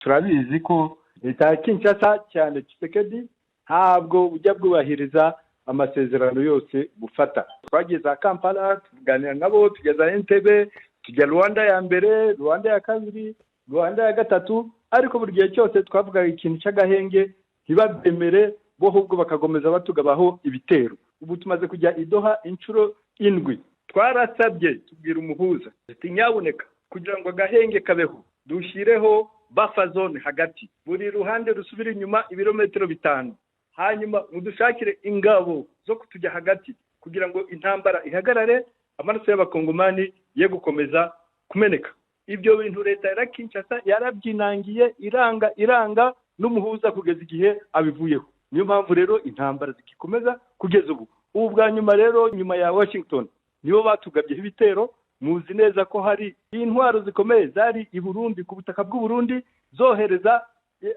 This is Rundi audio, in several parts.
Turabizi ko leta ya Kinshasa, cyane Tshisekedi, ntabwo bujya bwubahiriza amasezerano yose bufata. Twagiye za Kampala tuganira nabo, tugeza Entebbe, tujya Rwanda ya mbere, Rwanda ya kabiri, Rwanda ya gatatu, ariko buri gihe cyose twavugaga ikintu cy'agahenge ntibabyemere bo, ahubwo bakakomeza batugabaho ibitero. Ubu tumaze kujya i Doha inshuro indwi. Twarasabye, tubwira umuhuza ati: "Nyabuneka, kugira ngo agahenge kabeho, dushyireho buffer zone hagati, buri ruhande rusubire inyuma ibirometero 5, hanyuma mudushakire ingabo zo kutujya hagati kugira ngo intambara ihagarare, amaraso y'Abakongomani ye gukomeza kumeneka." Ibyo bintu leta ya Kinshasa yarabyinangiye, iranga, iranga n'umuhuza kugeza igihe abivuyeho. Niyo mpamvu rero intambara zigikomeza kugeza ubu. Ubu bwa nyuma rero, nyuma ya Washington, nibo batugabyeho ibitero. Muzi neza ko hari intwaro zikomeye zari i Burundi, ku butaka bw'u Burundi, zohereza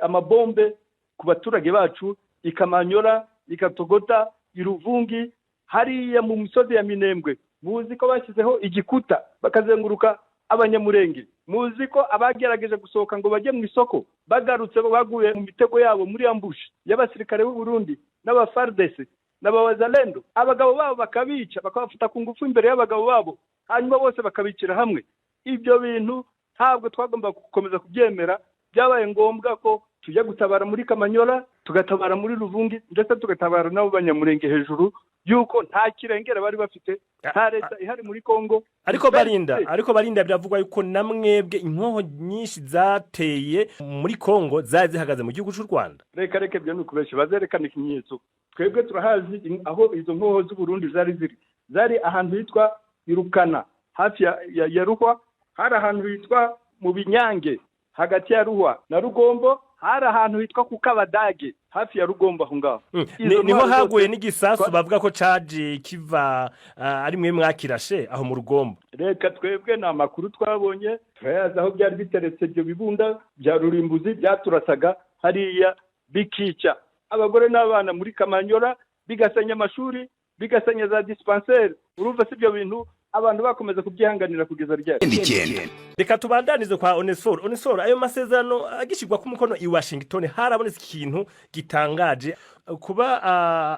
amabombe ku baturage bacu i Kamanyola, i Katogota, i Ruvungi, hariya mu misozi ya Minembwe. Muzi ko bashyizeho igikuta bakazenguruka Abanyamurenge. Muzi ko abagerageje gusohoka ngo bajye mu isoko, bagarutse baguye mu mitego yabo, muri ambush y'abasirikare b'u Burundi n'aba FARDC n'Abawazalendo, abagabo babo bakabica, bakabafata ku ngufu imbere y'abagabo babo, hanyuma bose bakabicira hamwe. Ibyo bintu ntabwo twagomba gukomeza kubyemera. Byabaye ngombwa ko tujya gutabara muri Kamanyola, tugatabara muri Ruvungi, ndetse tugatabara n'abo Banyamurenge hejuru y'uko nta kirengera bari bafite, nta leta ihari muri Kongo. Ariko Barinda, biravugwa yuko na mwebwe inkoho nyinshi zateye muri Kongo zari zihagaze mu gihugu cy'u Rwanda. Reka reka, ibyo ni ukubeshya, bazerekana ikimenyetso. Twebwe turahazi aho izo nkoho z'Uburundi zari ziri. Zari ahantu hitwa Irukana, hafi ya Ruhwa. Hari ahantu hitwa mu Binyange, hagati ya Ruhwa na Rugombo. Hari ahantu hitwa ku Kabadage, hafi ya Rugombo aho ngaho. Niho haguye n'igisasu bavuga ko caje kiva ari mwe mwakirashe aho mu Rugombo. Reka, twebwe ni amakuru twabonye, turayazi aho byari biteretse, ibyo bibunda bya rurimbuzi byaturasaga hariya, bikica abagore n'abana muri Kamanyora, bigasenya amashuri, bigasenya za dispensaire. Urumva si ibyo bintu abantu bakomeza kubyihanganira kugeza ryari? Reka tubandanize kwa Onesphore. Onesphore, ayo masezerano agishyirwa ku mukono i Washington, harabonetse ikintu gitangaje: kuba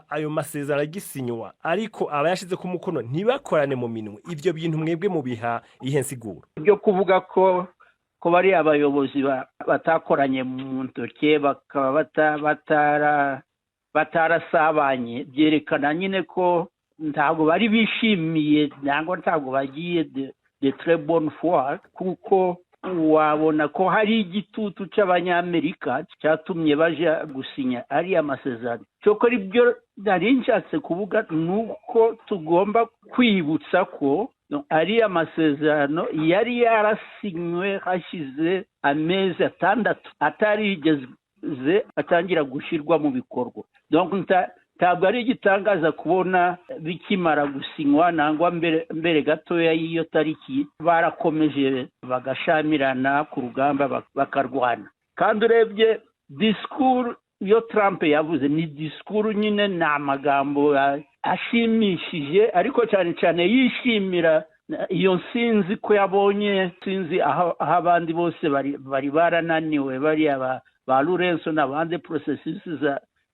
ayo masezerano agisinywa, ariko abayashize ku mukono ntibakorane mu minwe. Ibyo bintu mwebwe mubiha ihe nsiguro? Byo kuvuga ko bari abayobozi batakoranye mu ntoke, bakaba batarasabanye, byerekana nyine ko ntabwo bari bishimiye cyangwa ntabwo bagiye de très bonne foi, kuko wabona ko hari igitutu cy'Abanyamerika cyatumye baja gusinya ariya masezerano. Cyokora ibyo nari nshatse kuvuga ni uko tugomba kwibutsa ko ariya masezerano yari yarasinywe hashize amezi 6, atarigeze atangira gushyirwa mu bikorwa. Ntabwo ari igitangaza kubona bikimara gusinywa nangwa mbere gatoya y'iyo tariki barakomeje bagashamirana ku rugamba, bakarwana. Kandi urebye disikuru iyo Trump yavuze, ni disikuru nyine, ni amagambo ashimishije, ariko cyane cyane yishimira iyo nsinzi ko yabonye nsinzi aho abandi bose bari barananiwe, bariya ba Lourenço n'abandi, processus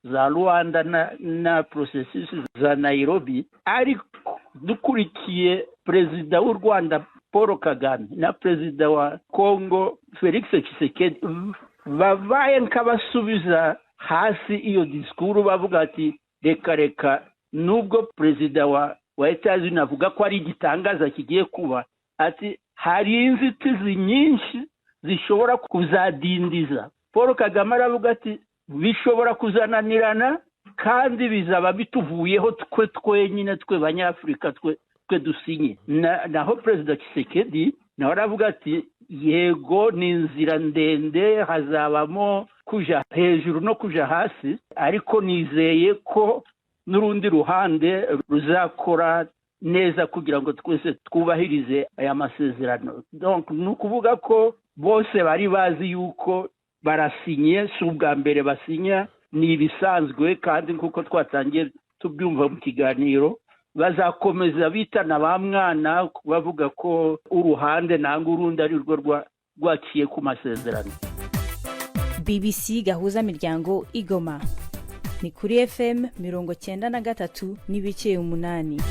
za Luanda na processus za Nairobi. Ariko dukurikiye perezida w'u Rwanda Paul Kagame na perezida wa Congo Felix Tshisekedi, babaye nk'abasubiza hasi iyo disikuru, bavuga ati: "Reka reka, nubwo perezida wa Etazuni avuga ko ari igitangaza kigiye kuba," ati "hari inzitizi nyinshi zishobora kuzadindiza." Paul Kagame aravuga ati: "Bishobora kuzananirana kandi bizaba bituvuyeho twe twenyine, twe Banyafurika, twe dusinye." Naho perezida Tshisekedi nawe aravuga ati: "Yego, ni inzira ndende, hazabamo kuja hejuru no kuja hasi, ariko nizeye ko n'urundi ruhande ruzakora neza kugira ngo twese twubahirize aya masezerano." Ni ukuvuga ko bose bari bazi yuko barasinye, si ubwa mbere basinya, ni ibisanzwe. Kandi nk'uko twatangiye tubyumva mu kiganiro, bazakomeza bitana ba mwana, bavuga ko uruhande nangwa urundi ari rwo rwaciye ku masezerano. BBC Gahuza Miryango Igoma ni kuri FM 93.8.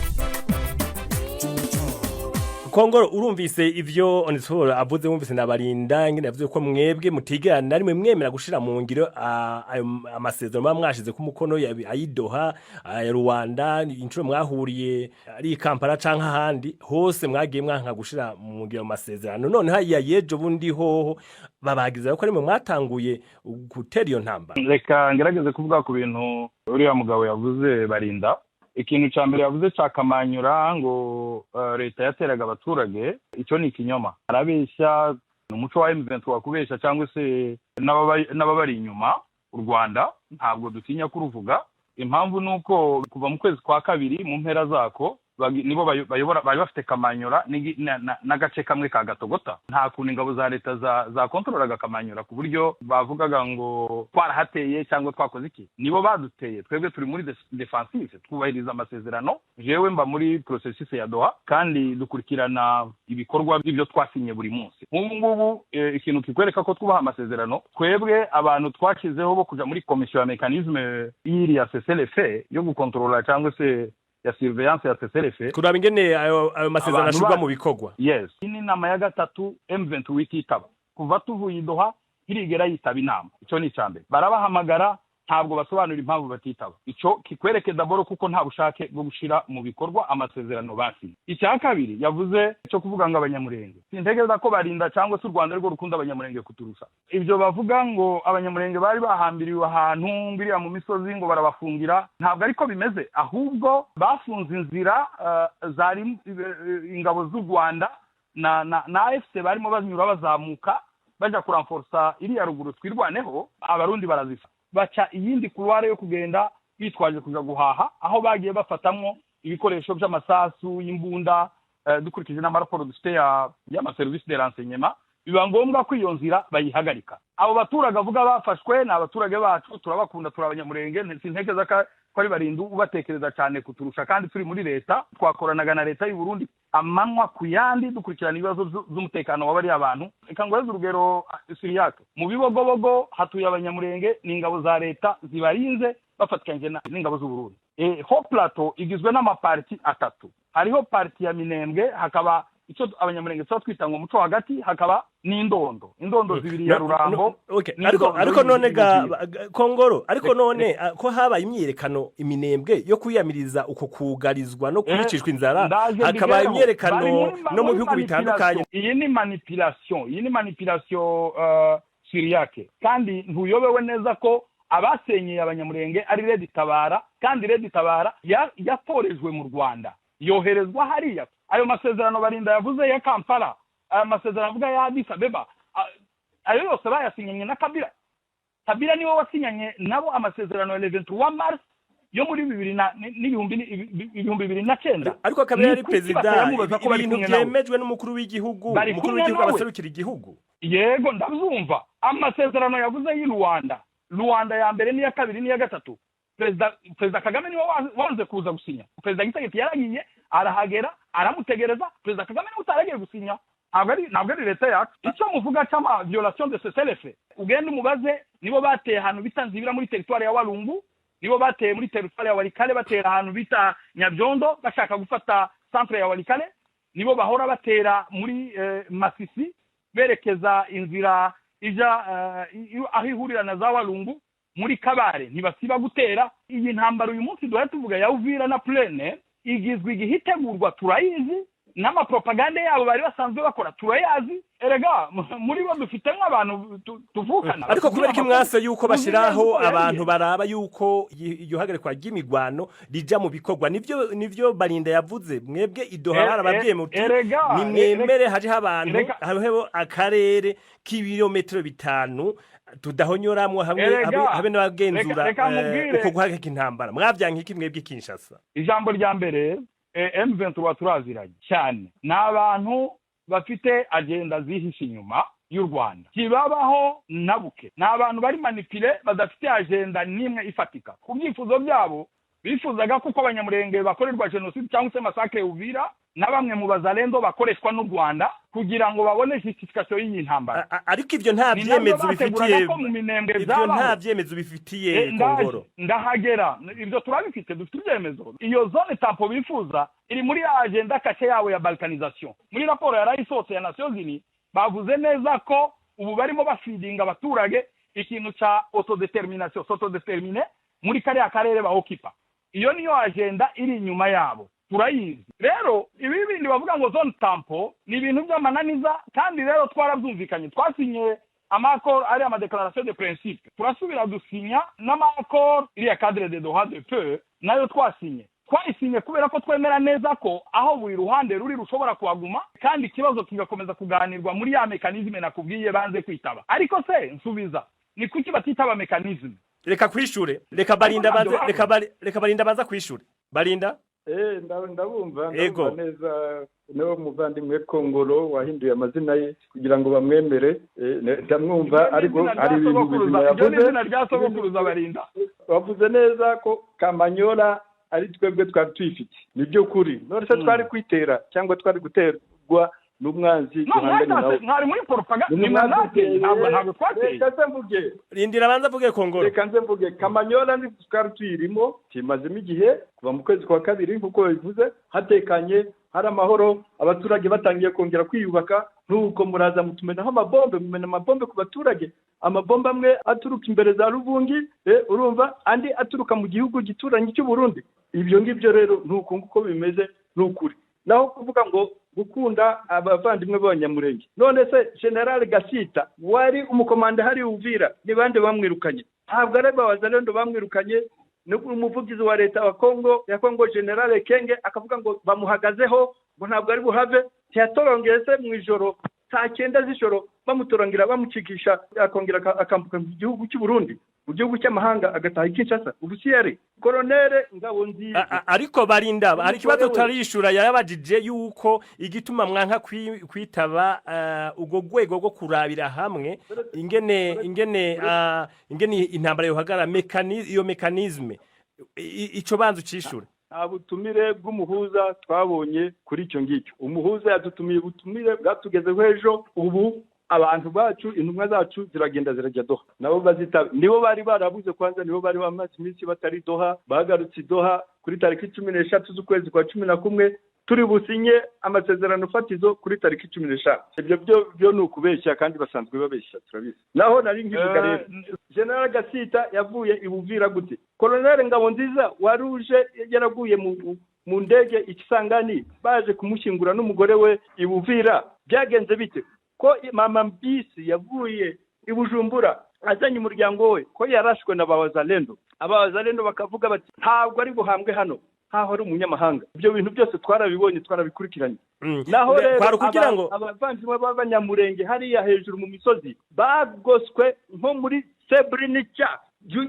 Kongoro, urumvise ivyo Onesphore avuze, wumvise nabarinda ngene yavuze ko mwebwe mutigera na rimwe mwemera gushira mu ngiro ayo amasezerano muba mwashize ku mukono, ayidoha, aya Rwanda, inshuro mwahuriye ari i Kampala canke ahandi hose mwagiye mwanka gushira mu ngiro amasezerano. None hariya yejo bundi hoho babagiza ko ari mwe mwatanguye gutera iyo ntambara. Reka ngerageze kuvuga ku bintu uriya mugabo yavuze, Barinda. Ikintu cya mbere yavuze cya Kamanyura, ngo leta yateraga abaturage, icyo ni ikinyoma, arabeshya. Ni umuco wa M23 kubeshya, cyangwa se n'ababari inyuma. U Rwanda ntabwo dutinya kuruvuga. Impamvu ni uko kuva mu kwezi kwa kabiri, mu mpera zako, nibo bayobora, bari bafite Kamanyura n'agace kamwe ka Gatogota. Nta kuntu ingabo za leta za kontrolaga Kamanyura ku buryo bavugaga ngo twarahateye cyangwa twakoze iki. Nibo baduteye. Twebwe turi muri defensive, twubahiriza amasezerano. Jewe mba muri processus ya Doha kandi dukurikirana ibikorwa by'ibyo twasinye buri munsi. Nk'ubu ngubu, ikintu kikwereka ko twubaha amasezerano, twebwe abantu twashyizeho bo kuja muri komisiyo ya mécanisme y'iriya cessez-le-feu, yo gukontorora cyangwa se ya surveillance ya cessez-le-feu, kuraba ingene ayo masezerano Abantu ashirwa mu bikorwa. Yes, iyi ni inama ya gatatu M23 ititaba. Kuva tuvuye i Doha ntirigera yitaba inama. Icyo ni icya mbere. Barabahamagara, ntabwo basobanura impamvu batitaba. Icyo kikwereke d'abord kuko nta bushake bwo gushira mu bikorwa amasezerano basinye. Icya kabiri yavuze cyo kuvuga ngo Abanyamurenge, sintekereza ko Barinda cyangwa se u Rwanda arirwo rukunda Abanyamurenge kuturusha. Ibyo bavuga ngo Abanyamurenge bari bahambiriwe ahantu ngiriya mu misozi, ngo barabafungira, ntabwo ariko bimeze. Ahubwo bafunze inzira zari ingabo z'u Rwanda na AFC barimo banyura bazamuka bajya kuramforsa iriya ruguru Twirwaneho. Abarundi barazifa, baca iyindi couloir yo kugenda bitwaje kuja guhaha, aho bagiye bafatamwo ibikoresho by'amasasu y'imbunda. Dukurikije n'amaraporo dufite ya y'amaserivisi de renseignement, biba ngombwa ko iyo nzira bayihagarika. Abo baturage avuga bafashwe ni abaturage bacu, turabakunda, turi Abanyamurenge. Sintekereza ko ari Barindu ubatekereza cyane kuturusha, kandi turi muri leta, twakoranaga na leta y'u Burundi amanywa ku yandi, dukurikirana ibibazo z'umutekano wa bariya bantu. Reka nguheze urugero, Siriyake, mu Bibogobogo hatuye Abanyamurenge, ni ingabo za leta zibarinze bafatikanyije n'ingabo z'u Burundi. Haut Plateau igizwe n'amaparties atatu: hariho partie ya Minembwe, hakaba icyo Abanyamurenge tuba twita ngo muco hagati, hakaba n'indondo, indondo zibiri ya Rurambo. No, okay. N'indondo Ariko none ga y'Ibugiro. Kongoro, ariko none ko habaye imyiyerekano Iminembwe yo kwiyamiriza uko kugarizwa no kwicishwa inzara, Ndaje hakaba mbigereho. imyiyerekano Bari no mu muri bihugu bitandukanye. manipulation. Iyi ni manipulation, Siriyake, kandi ntuyobewe neza ko abasenyeye Abanyamurenge ari Red Tabara, kandi Red Tabara yatorejwe mu Rwanda, yoherezwa hariya. Ayo masezerano Barinda yavuze ya Kampala, aya masezerano avuga ya Addis Abeba, ayo yose bayasinyanye na Kabila. Kabila niwe wasinyanye nabo amasezerano ya le 23 mars yo muri bibiri na n'ibihumbi 2009. Ariko Kabila Ni yari kuki perezida. batayamubaza ko bari Ibintu kumwe nawe? byemejwe n'umukuru w'igihugu. Bari Umukuru kumwe w'igihugu nawe. abaserukira igihugu. Yego, ndabyumva. Amasezerano yavuze y'i Rwanda, Rwanda ya mbere n'iya kabiri n'iya gatatu, Perezida Kagame niwe wanze kuza gusinya. Perezida Tshisekedi yaragiye, arahagera, aramutegereza. Perezida Kagame niwe utaragiye gusinya, ntabwo ari leta yacu. Icyo muvuga cy'ama violation de cessez-le-feu, ugende umubaze. Nibo bateye ahantu bita Nzibira muri territoire ya Walungu, nibo bateye muri territoire ya Walikale, batera ahantu bita Nyabyondo bashaka gufata centre ya Walikale, nibo bahora batera muri Masisi berekeza inzira ija aho ihurira na za Walungu muri Kabare. Ntibasiba gutera. Iyi ntambara uyu munsi duhora tuvuga ya Uvira na Plaine igizwe igihe itegurwa turayizi, n'amapropagande yabo bari basanzwe bakora turayazi. Erega muri bo dufite nk'abantu tuvukana. Ariko kubera ko mwase yuko Uzi bashiraho neza uko abantu yagiye. baraba yuko iryo hagarikwa ry'imigwano rija mu bikorwa, nivyo Barinda yavuze. Mwebwe idoha barababwiye muti Erega, nimwemere hajeho abantu, habeho akarere k'ibirometero 5 tudahonyoramwo, hamwe Erega, habe n'abagenzura reka nkubwire. uko guhagarika intambara. Mwavyanka iki mwebwe Kinshasa? Ijambo rya mbere, M23 turaziranye cyane, ni abantu bafite agenda zihishe inyuma y'u Rwanda, kibabaho na buke. Ni abantu bari manipulés, badafite agenda n'imwe ifatika ku byifuzo byabo. Bifuzaga kuko Abanyamurenge bakorerwa jenoside cyangwa se massacre Uvira na bamwe mu Bazalendo bakoreshwa n'u Rwanda kugira ngo babone justification y'iyi ntambara. Ariko ivyo nta Ni nabyo vyemezo bateguraga bifitiye ko mu Minembwe ivyo nta byabaho. vyemezo bifitiye. Kongoro. Ndahagera, ibyo turabifite, dufite ibyemezo. Iyo zone tampon bifuza iri muri ya agenda cachée yabo ya balkanisation. Muri raporo yari isohotse ya Nations Unies bavuze neza ko ubu barimo bafidinga abaturage ikintu ca autodetermination, s'autodéterminer muri kariya karere baokipa. Iyo niyo agenda iri inyuma yabo, turayizi. Rero ibi bindi bavuga ngo zone tampon ni ibintu by'amananiza. Kandi rero twarabyumvikanye, twasinye ama accords ari ama déclaration de principe, turasubira dusinya n'ama accords iriya cadre de Doha de paix nayo twasinye. Twayisinye kubera ko twemera neza ko aho buri ruhande ruri rushobora kuhaguma kandi ikibazo kigakomeza kuganirwa muri ya mécanisme nakubwiye banze kwitaba. Ariko se nsubiza, ni kuki batitaba mécanisme? Reka kwishure, reka Barinda Ariko banze ntabyo. Reka Barinda banza kwishure. Barinda. Ndabumva. Ego. Ndabumva neza. Niwo muvandimwe Kongoro wahinduye amazina ye kugira ngo bamwemere. Ndamwumva, ariko hari ibintu bizima Iryo ni yavuze. izina rya sogokuruza, Barinda. Wavuze neza ko Kamanyola ari twebwe twari tuyifite, ni byo kuri. None se twari kwitera cyangwa twari guterwa n'umwanzi No duhanganye nawe? Mwari muri propaganda, Ni ni mwe umwanzi mwateye. uteye. Ntabwo twateye. Reka nze mvuge. Rindira banza avuge, Kongoro. Reka nze mvuge. Kamanyola ni twari tuyirimo, kimazemo igihe kuva mu kwezi kwa kabiri nk'uko babivuze, hatekanye, hari amahoro, abaturage batangiye kongera kwiyubaka. Nuko muraza mutumenaho amabombe, mumena amabombe ku baturage, amabombe amwe aturuka imbere za Rubungi, urumva, andi aturuka mu gihugu gituranyi cy'u Burundi. Ibyo ngibyo rero ni uko nguko bimeze, ni ukuri. Naho kuvuga ngo gukunda abavandimwe b'Abanyamurenge, none se General Gasita wari umukomanda hari Uvira ni bande bamwirukanye? Ntabwo ari Abawazalendo bamwirukanye. Ni umuvugizi wa leta wa Kongo ya Kongo, General Kenge, akavuga ngo bamuhagazeho, ngo ntabwo ari buhave. Ntiyatorongeye se mu ijoro saa 9 z'ijoro, bamutorongera, bamucikisha, akongera akambuka mu gihugu cy'u Burundi, mu gihugu cy'amahanga, agataha i Kinshasa? Ubu si yari Colonel Ngabonziza? Ariko Barinda, hari ikibazo Umugore we. tutarishura. Yarabajije yuko igituma mwanka kwitaba ubwo rwego rwo kurabira hamwe ingene intambara yohagara, iyo mécanisme, ico banza ucishure. Nta butumire bw'umuhuza twabonye kuri icyo ngicyo. Umuhuza yadutumiye, ubutumire bwatugezeho ejo. Ubu abantu bacu, intumwa zacu ziragenda, zirajya Doha, nabo bazitaba. Nibo bari barabuze kwanza, nibo bari bamaze iminsi batari Doha. Bagarutse i Doha kuri tariki 13 z'ukwezi kwa 11. Turi businye amasezerano fatizo kuri tariki 15. Ibyo byo ni ukubeshya, kandi basanzwe babeshya, turabizi. Naho nari nkivuga rero, General Gasita yavuye i Buvira gute? Colonel Ngabonziza wari uje yaraguye mu ndege i Kisangani, baje kumushyingura n'umugore we i Buvira, byagenze bite? Ko mama Mbisi yavuye i Bujumbura azanye umuryango we, ko yarashwe na Bawazalendo, Abawazalendo bakavuga bati ntabwo ari buhambwe hano nkaho ari umunyamahanga? Ibyo bintu byose twarabibonye, twarabikurikiranye. Naho rero Kwari ukugira ngo abavandimwe b'Abanyamurenge hariya hejuru mu misozi bagoswe nko muri Srebrenica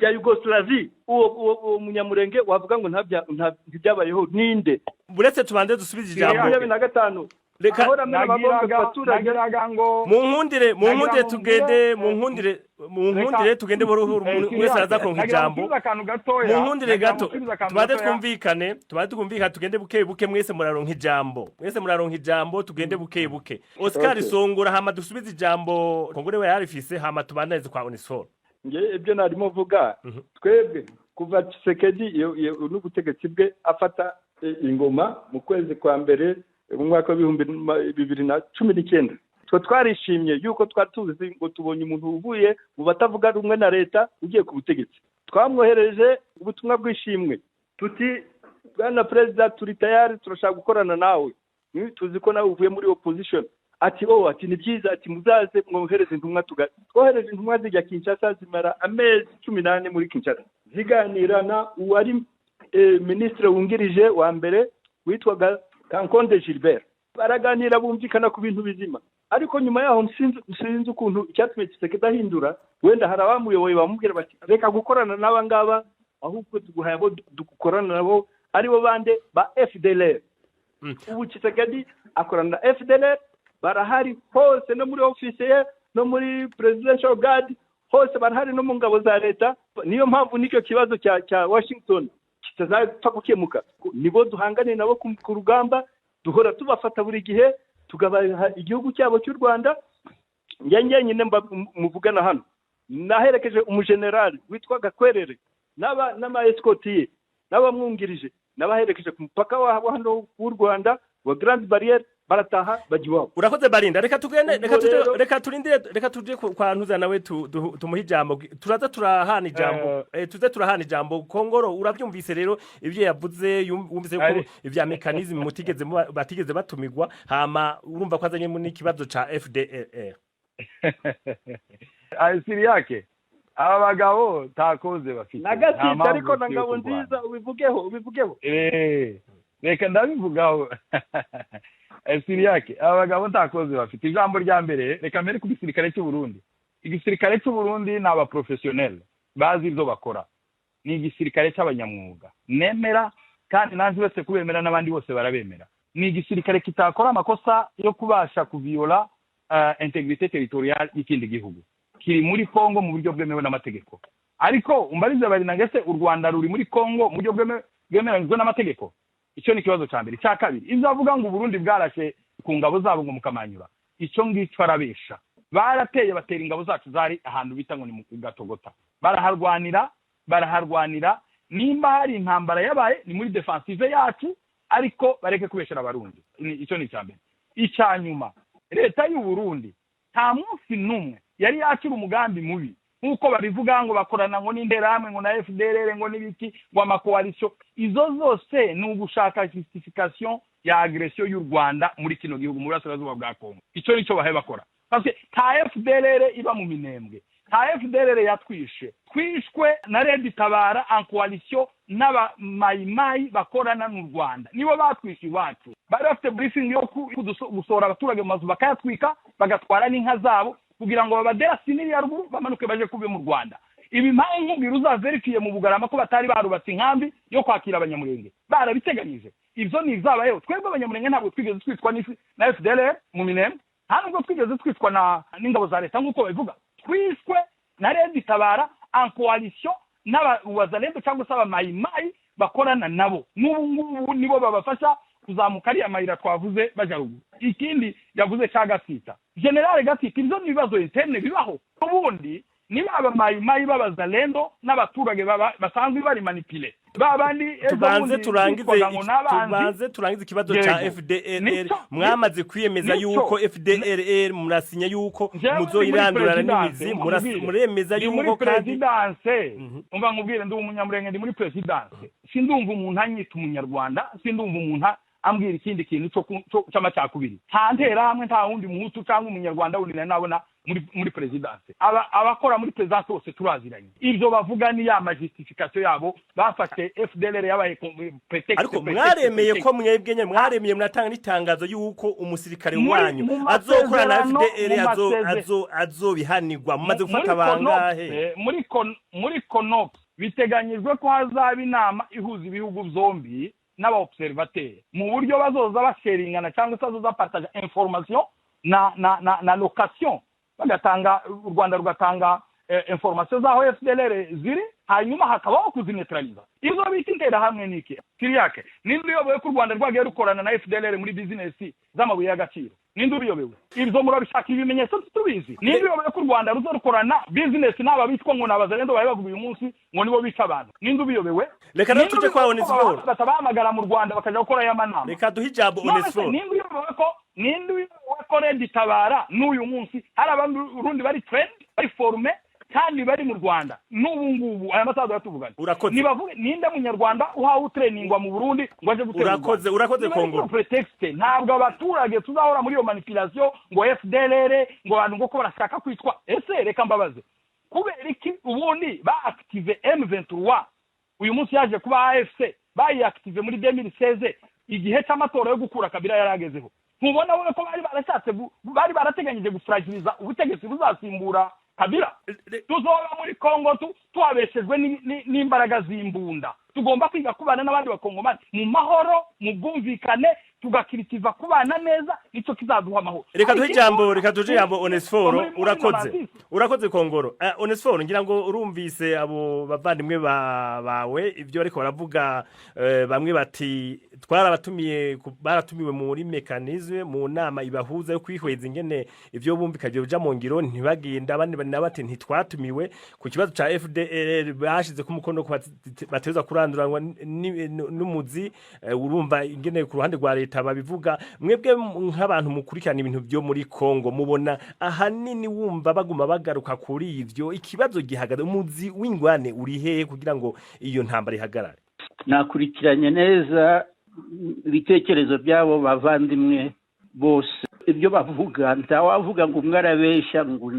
ya Yugoslavie, uwo munyamurenge wavuga ngo ntibyabayeho ninde? Buretse tubanze dusubize ijambo. 25 Reka ahora amena amabombe ku Nagiraga baturage. Nagiraga ngo Mu nkundire, mu Nagira nkundire ngo tugende mvure, mu nkundire, mu nkundire tugende buhoro buhoro, umuntu wese araza kuronka nagira ngo ijambo. nsubize akantu gatoya. Mu nkundire Nagira ngo gato. nsubize akantu Tubanze gatoya. twumvikane, tubanze twumvikane, tugende buke buke. Mwese muraronka ijambo, mwese muraronka ijambo, tugende buke buke. Oscar Songora, hama dusubize ijambo Kongore we yarifise, hama tubandanize kwa Onesphore. Nge ibyo narimo vuga, twebwe kuva Tshisekedi n'ubutegetsi bwe afata ingoma mu kwezi kwa mbere mu mwaka w'2019, twe twarishimye yuko twari tuzi ngo tubonye umuntu uvuye mu batavuga rumwe na leta ugiye ku butegetsi. Twamwohereje ubutumwa bw'ishimwe tuti: "Bwana perezida, turi tayari, turashaka gukorana nawe. Tuzi ko nawe uvuye muri opposition." Ati: "Oh," ati, "ni byiza," ati, "muzaze mwohereze intumwa." Twohereje intumwa, zijya Kinshasa, zimara amezi 14 muri Kinshasa ziganira na uwari minisitiri wungirije wa mbere witwaga Kankonde Gilbert. Baraganira, bumvikana ku bintu bizima. Ariko nyuma yaho sinzi ukuntu icyatumye Tshisekedi ahindura. Wenda hari abamuyoboye bamubwira bati: "Reka gukorana n'aba ngaba, ahubwo tuguhaye abo dukorana nabo." Aribo bande? Ba FDLR. Ubu Tshisekedi akorana na FDLR, barahari hose, no muri ofisi ye, no muri presidential guard, hose barahari, no mu ngabo za leta. Niyo mpamvu n'icyo kibazo cya Washington Kitazapfa gukemuka. Nibo duhangane nabo ku rugamba, duhora tubafata buri gihe, tugabaha igihugu cyabo cy'u Rwanda. Njye njyenyine muvugana hano naherekeje umujenerali witwa Gakwerere n'ama escorte ye n'abamwungirije, n'abaherekeje ku mupaka wa hano w'u Rwanda wa Grande Barrière, barataha bajya iwabo. Urakoze Barinda. Reka tugende, reka Ubwo tuje, reka turindire, reka tuje kwa Ntuza nawe tumuhe ijambo. Turaza turahana ijambo, tuze turahana ijambo. Kongoro, urabyumvise rero ibyo yavuze, wumvise ko ivya mécanisme mutigeze batigeze batumigwa, hama urumva ko azanye n'ikibazo ca FDLR. Siriyake, aba bagabo takoze bafite. Na Nta Gatita mpamvu ariko na bafite yo Ngabo kurwana. Nziza, ubivugeho, ubivugeho. Reka ndabivugaho. Siriyake, aba bagabo nta koze bafite. Ijambo rya mbere, reka mbere ku gisirikare cy'u Burundi. Igisirikare cy'u Burundi ni abaprofessionnel bazi ibyo bakora, ni igisirikare cy'abanyamwuga nemera, kandi nanjye uretse kubemera n'abandi bose barabemera. Ni igisirikare kitakora amakosa yo kubasha kuviyola intégrité territoriale y'ikindi gihugu. Kiri muri Congo mu buryo bwemewe n'amategeko. Ariko umbarize bari se, u Rwanda ruri muri Congo mu buryo bwemeranyijwe n'amategeko? Icyo ni ikibazo cya mbere. Icya kabiri, ibyo avuga ngo Uburundi bwarashe ku ngabo zabo ngo mukamanyura, icyo ngicyo arabesha. Barateye, batera ingabo zacu zari ahantu bita ngo ni mu Gatogota, baraharwanira, baraharwanira. Nimba hari intambara yabaye ni muri défensive yacu, ariko bareke kubeshera Abarundi. Icyo ni icya mbere. Icya nyuma, leta y'u Burundi nta munsi n'umwe yari yakira umugambi mubi nk'uko babivuga ngo bakorana ngo n'Interahamwe, ngo na FDLR, ngo n'ibiki, ngo amacoalition. Izo zose ni ugushaka justification ya agression y'u Rwanda muri kino gihugu, mu burasirazuba bwa Congo. Icyo nicyo bahe bakora, parce que nta FDLR iba mu Minembwe, nta FDLR yatwishe. Twishwe na Red Tabara en coalition n'abamayimayi bakorana n'u Rwanda, nibo batwishe iwacu. Bari bafite briefing yo gusohora abaturage mu mazu, bakayatwika, bagatwara n'inka zabo, kugira ngo babaderasinire ya ruguru bamanuke baje kube mu Rwanda. Ibi mpamvu nkubwira, uzaverifiye mu Bugarama ko batari barubatse inkambi yo kwakira Abanyamurenge, barabiteganyije. Ibyo ni izabayeho. Twebwe Abanyamurenge ntabwo twigeze twitwa na FDLR mu Minembwe, nta nubwo twigeze twitwa na n'ingabo za leta nk'uko babivuga. Twishwe na Red Tabara en coalition n'abawazalendo cyangwa se abamayimayi bakorana nabo. N'ubu ngubu nibo babafasha kuzamuka ariya mayira twavuze bajya ruguru. Ikindi yavuze cya Gasita, General Gasita, ibyo ni ibibazo interne bibaho. Ubundi niba abamayimayi b'abazalendo n'abaturage basanzwe bari manipulés, ba bandi ejo Tubanze bundi turangize bitwaga ngo n'abanzi. Tubanze turangize ikibazo ca FDLR. Mwamaze kwiyemeza yuko FDLR murasinya yuko Njyewe ndi muri muzoyirandurana présidence, n'imizi, umva nkubwire. muremeza Ndi muri yuko kandi présidence. Umva nkubwire, ndi Umunyamurenge, ndi muri présidence. Sindumva umuntu anyita Umunyarwanda, sindumva umuntu ambwira ikindi kintu cy'amacakubiri. Nta Nterahamwe, nta wundi Muhutu cyangwa Umunyarwanda wundi nari nabona muri présidence. Abakora muri présidence bose turaziranye. Ibyo bavuga ni ya majustification yabo bafashe. FDLR yabaye prétexte, Ariko prétexte, mwaremeye prétexte. ko mwebwe nyene mwaremeye, muratanga n'itangazo yuko umusirikare wanyu Mu azokorana na masezerano, FDL mu azobihanirwa. Mumaze gufata muri bangahe? Muri CONOPS biteganyijwe ko hazaba inama ihuza ibihugu byombi n'abaobservateur, mu buryo bazoza basheringana cyangwa se bazoza partage information na location, bagatanga, u Rwanda rugatanga information z'aho FDLR ziri, hanyuma hakabaho kuzineutraliza. Izo bita Interahamwe niki? Kiriyake, ninde uyoboye ko u Rwanda rwagiye rukorana na FDLR muri business z'amabuye y'agaciro? Ninde ubiyobewe? Ibyo murabishaka ibimenyetso tubizi. Ninde uyobewe ko u Rwanda ruzorukorana business n'aba bitwa ngo ni Abazalendo, bari bavuga uyu munsi ngo nibo bica abantu? Ninde ubiyobewe? Reka rero Ninde tuje kwa ubiyobewe ko Onesphore. batabahamagara mu Rwanda bakajya gukora y'amanama? Reka duhe ijambo None se Onesphore. ninde uyobewe ko Red Tabara n'uyu munsi hari abandi urundi bari trained, bari formés, kandi bari mu Rwanda n'ubu ngubu aya masaha tuvugana? Urakoze. Nibavuge, ninde Munyarwanda uhawe utrainingwa mu Burundi ngo aje gutera u Urakoze, Rwanda? urakoze, Niba ari Kongoro. prétexte, ntabwo abaturage tuzahora muri iyo manipulation ngo FDLR, ngo abantu ngo ko barashaka kwitwa. Ese reka mbabaze, kubera iki ubundi ba active M23 uyu munsi yaje kuba AFC? Bayiactive muri 2016, igihe cy'amatora yo gukura Kabila yari agezeho. Ntubona wowe ko bari barashatse bari barateganyije gufragiliza ubutegetsi buzasimbura Kabila? Tuzoba muri Congo tuhabeshejwe n'imbaraga z'imbunda. Tugomba kwiga kubana n'abandi Bakongomani mu mahoro, mu bwumvikane. Tugakiritiva kubana neza, nicyo kizaduha amahoro. Reka duhe Ariko ijambo, reka duhe ijambo Onesforo. muri Urakoze. 96. Urakoze, Kongoro. Onesforo, ngira ngo urumvise abo bavandimwe bawe ibyo ariko baravuga. Bamwe bati twarabatumiye, baratumiwe muri mécanisme, mu nama ibahuza yo kwihweza ingene ivyo bumvikanye bija mu ngiro, ntibagenda. Abandi nabo bati ntitwatumiwe. Ku kibazo ca FDLR bashize ku mukono ko bateza kuranduranwa n'umuzi. Urumva ingene ku ruhande rwa leta babivuga. Mwebwe nk'abantu mukurikirana ibintu byo muri Kongo, mubona ahanini wumva baguma bagaruka kuri ivyo, ikibazo gihagaze, umuzi w'ingwane uri hehe kugira ngo iyo ntambara ihagarare? Nakurikiranye neza ibitekerezo by'abo bavandimwe bose. Ibyo bavuga, ntawavuga ngo umwe arabesha ngo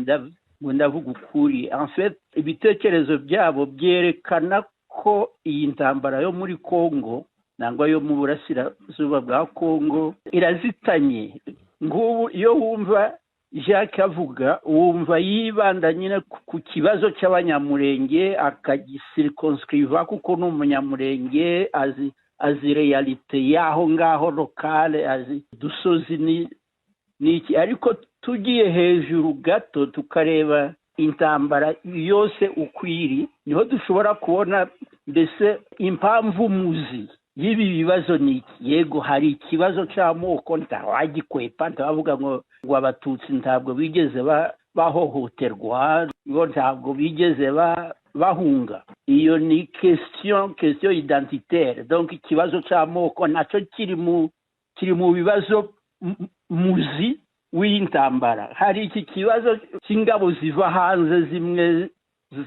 ndavuga ukuri. En fait, ibitekerezo byabo byerekana ko iyi ntambara yo muri Congo nangwa yo mu burasirazuba bwa Congo irazitanye. Nk'ubu iyo wumva Jacques avuga, wumva yibanda nyine ku kibazo cy'Abanyamurenge, akagisirikonscriva kuko ni Umunyamurenge, azi réalité y'aho ngaho locale, azi dusozi ni iki. Ariko tugiye hejuru gato tukareba intambara yose uko iri, niho dushobora kubona mbese impamvu muzi y'ibi bibazo ni iki. Yego, hari ikibazo cy'amoko, ntawagikwepa, ntawavuga ngo Abatutsi ntabwo bigeze bahohoterwa, ngo ntabwo bigeze bahunga. Iyo ni question identitaire. Donc ikibazo cy'amoko nacyo kiri mu bibazo muzi w'iyi ntambara. Hari iki kibazo cy'ingabo ziva hanze, zimwe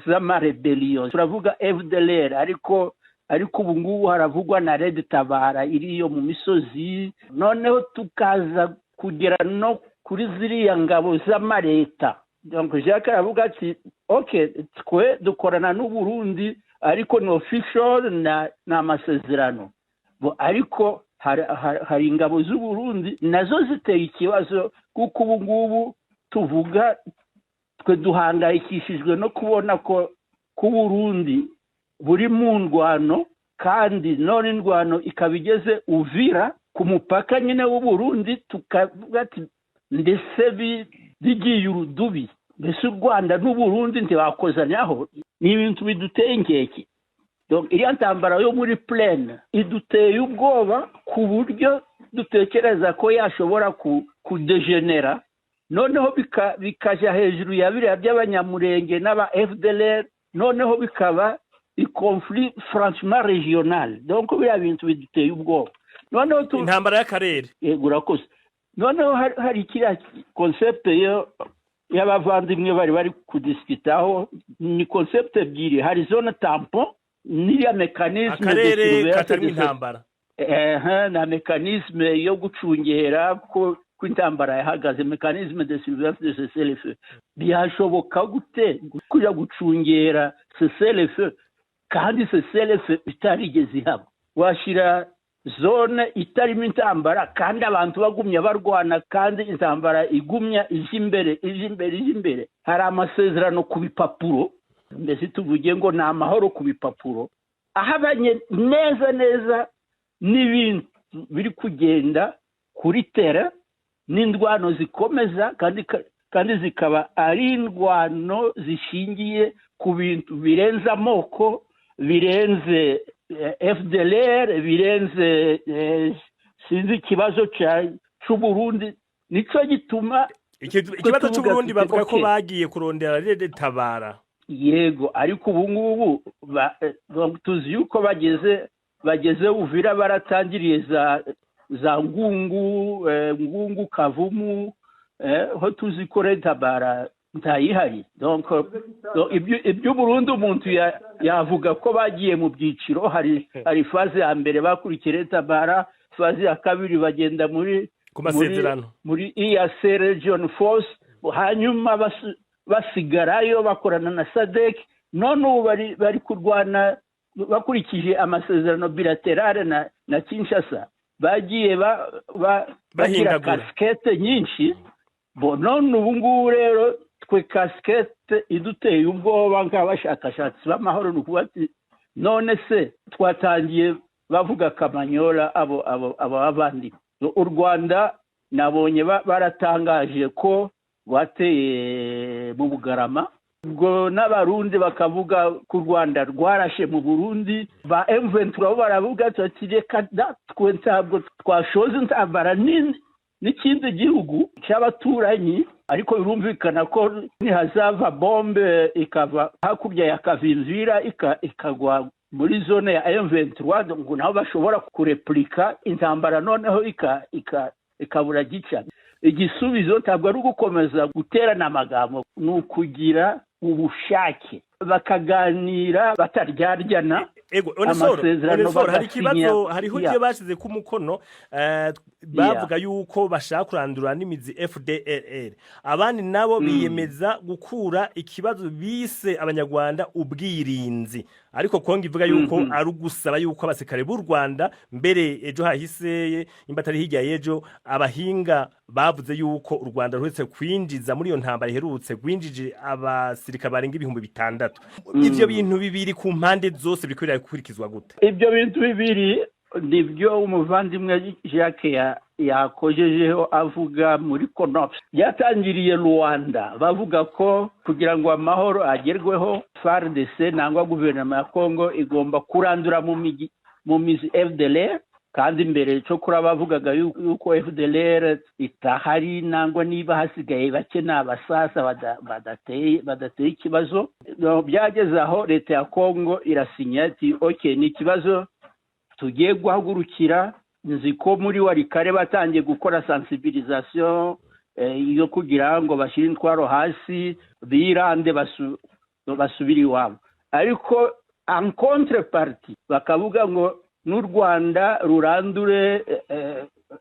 z'amarébellion, turavuga FDLR, ariko ubu ngubu haravugwa na Red Tabara iriyo mu misozi. Noneho tukaza kugera no kuri ziriya ngabo z'amareta. Donc Jacques aravuga ati: "OK, twe dukorana n'Uburundi, ariko ni official na ni amasezerano." Bo, ariko hari ingabo z'Uburundi nazo ziteye ikibazo, kuko ubu ngubu tuvuga twe duhangayikishijwe no kubona ko Burundi buri mu ndwano, kandi none indwano ikaba igeze Uvira ku mupaka nyine w'Uburundi. Tukavuga ati ndetse bigiye urudubi, mbese u Rwanda n'Uburundi ntibakozanyaho? Ni ibintu biduteye inkeke. Donc iriya ntambara yo muri plaine iduteye ubwoba ku buryo dutekereza ko yashobora kudégénérer, noneho bikajya hejuru ya biriya by'Abanyamurenge n'aba FDLR, noneho bikaba iconflit franchement régional. Donc biriya bintu biduteye ubwoba. Noneho Intambara y'akarere. Yego, urakoze. Noneho hari kiriya concept yo y'abavandimwe bari kudiscutaho, ni concept ebyiri: hari zone tampon n'iriya mécanisme de Akarere surveillance. katarimo intambara. Ehe, na mécanisme yo gucungera ko intambara yahagaze, mécanisme de surveillance de cessez-le-feu. Byashoboka gute kuja gucungera cessez-le-feu kandi cessez-le-feu itarigeze ihaba? Washyira zone itarimo intambara kandi abantu bagumya barwana, kandi intambara igumya ije imbere, ije imbere, ije imbere? Hari amasezerano ku bipapuro, mbese tuvuge ngo ni amahoro ku bipapuro, ahabanye neza neza n'ibintu biri kugenda kuri terrain n'indwano zikomeza, kandi zikaba ari indwano zishingiye ku bintu birenze amoko, birenze FDLR, birenze sinzi ikibazo c'Uburundi. Nico gituma Ikibazo tuvuga c'Uburundi, tuti, bavuga ko okay. bagiye kurondera Red Tabara. Yego, ariko ubu ngubu donc tuzi yuko bageze Uvira, baratangiriye za Ngungu, Ngungu, Kavumu, ho tuzi ko Red Tabara ntayihari. Donc iby'Uburundi umuntu yavuga ko bagiye mu byiciro. Hari phase ya mbere bakurikiye Red Tabara, phase ya kabiri bagenda muri Ku masezerano. muri EAC Region Force, hanyuma basigarayo bakorana na SADC. None ubu bari kurwana bakurikije amasezerano bilatérale na Kinshasa. Bagiye bagira Bahindagura. casquette nyinshi. Bo none ubu ngubu rero twe casquette iduteye ubwoba nk'abashakashatsi b'amahoro ni ukuvuga ati: none se twatangiye bavuga Kamanyola, abo bavandimwe U Rwanda nabonye baratangaje ko rwateye mu Bugarama, ubwo n'Abarundi bakavuga ko u Rwanda rwarashe mu Burundi. Ba M23 bo baravuga ati: "Reka twe ntabwo twashoza intambara n'ikindi gihugu cy'abaturanyi." Ariko birumvikana ko nihazava bombe ikava hakurya ya Kavimvira ikagwa muri zone ya M23, ngo nabo bashobora kurepurika intambara, noneho ikabura gica. Igisubizo ntabwo ari ugukomeza guterana amagambo, ni ukugira ubushake, bakaganira bataryaryana. Ego, Onesoro. Amasezerano Onesoro, hari bagasinya. ikibazo, hariho ibyo bashize ku mukono, bavuga yuko bashaka kurandura n'imizi FDLR, abandi nabo biyemeza gukura ikibazo bise Abanyarwanda ubwirinzi, ariko Kongo ivuga yuko ari ugusaba yuko abasirikare b'u Rwanda, mbere ejo hahise imba atari hirya y'ejo, abahinga bavuze yuko u Rwanda ruherutse kwinjiza muri iyo ntambara iherutse rwinjije abasirikare barenga 6000. Ivyo bintu bibiri ku mpande zose biriko birakurikizwa gute? Ibyo bintu bibiri nibyo umuvandimwe Jacques yakojejeho avuga muri CONOPS. Byatangiriye Rwanda bavuga ko kugira ngo amahoro agerweho, FARDC nangwa guverinoma ya Congo igomba kurandura mu mizi FDLR, kandi mbere cyo kuri bavugaga yuko FDLR itahari, nangwa niba hasigaye bake ni abasasa badateye ikibazo. No, byageze aho leta ya Congo irasinya ati: "OK, ni ikibazo tugiye guhagurukira." Nzi ko muri Walikale batangiye gukora sensibilisation yo kugira ngo bashyire intwaro hasi, birande, basubire iwabo, ariko en contrepartie bakavuga ngo n'u Rwanda rurandure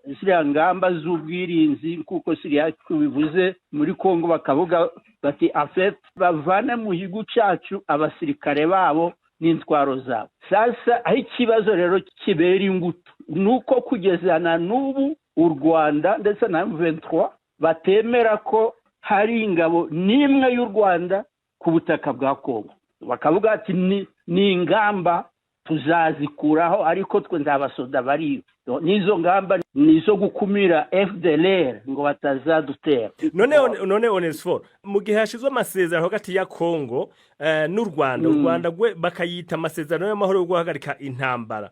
ziriya ngamba z'ubwirinzi, kuko siriya bivuze muri Congo bakavuga bati en fait bavane mu gihugu cyacu abasirikare babo n'intwaro zabo. Sasa aho ikibazo rero kibera ingutu ni uko kugeza na n'ubu u Rwanda ndetse na M23 batemera ko hari ingabo n'imwe y'u Rwanda ku butaka bwa Congo. Bakavuga ati ni ingamba tuzazikuraho, ariko twe nta basoda bariyo, n'izo ngamba ni izo gukumira FDLR ngo batazadutera. None Onesphore, mu gihe hashizwe amasezerano hagati ya Congo n'u Rwanda, u Rwanda gwe bakayita amasezerano y'amahoro yo guhagarika intambara,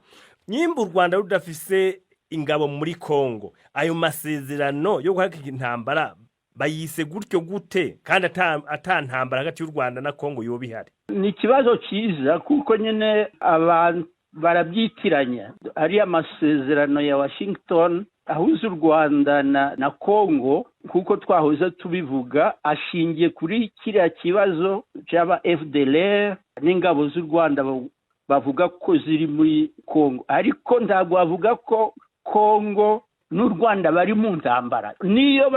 nyimba u Rwanda rudafise ingabo muri Congo, ayo masezerano yo guhagarika intambara bayise gutyo gute kandi ata ntambara hagati y'u Rwanda na Congo yoba ihari? Ni ikibazo cyiza, kuko nyine abantu barabyitiranya. Ariya masezerano ya Washington ahuza u Rwanda na Congo, kuko twahoze tubivuga, ashingiye kuri kiriya kibazo cy'aba FDLR n'ingabo z'u Rwanda bavuga ko ziri muri Congo, ariko ntabwo bavuga ko Congo n'u Rwanda bari mu ntambara. Niyo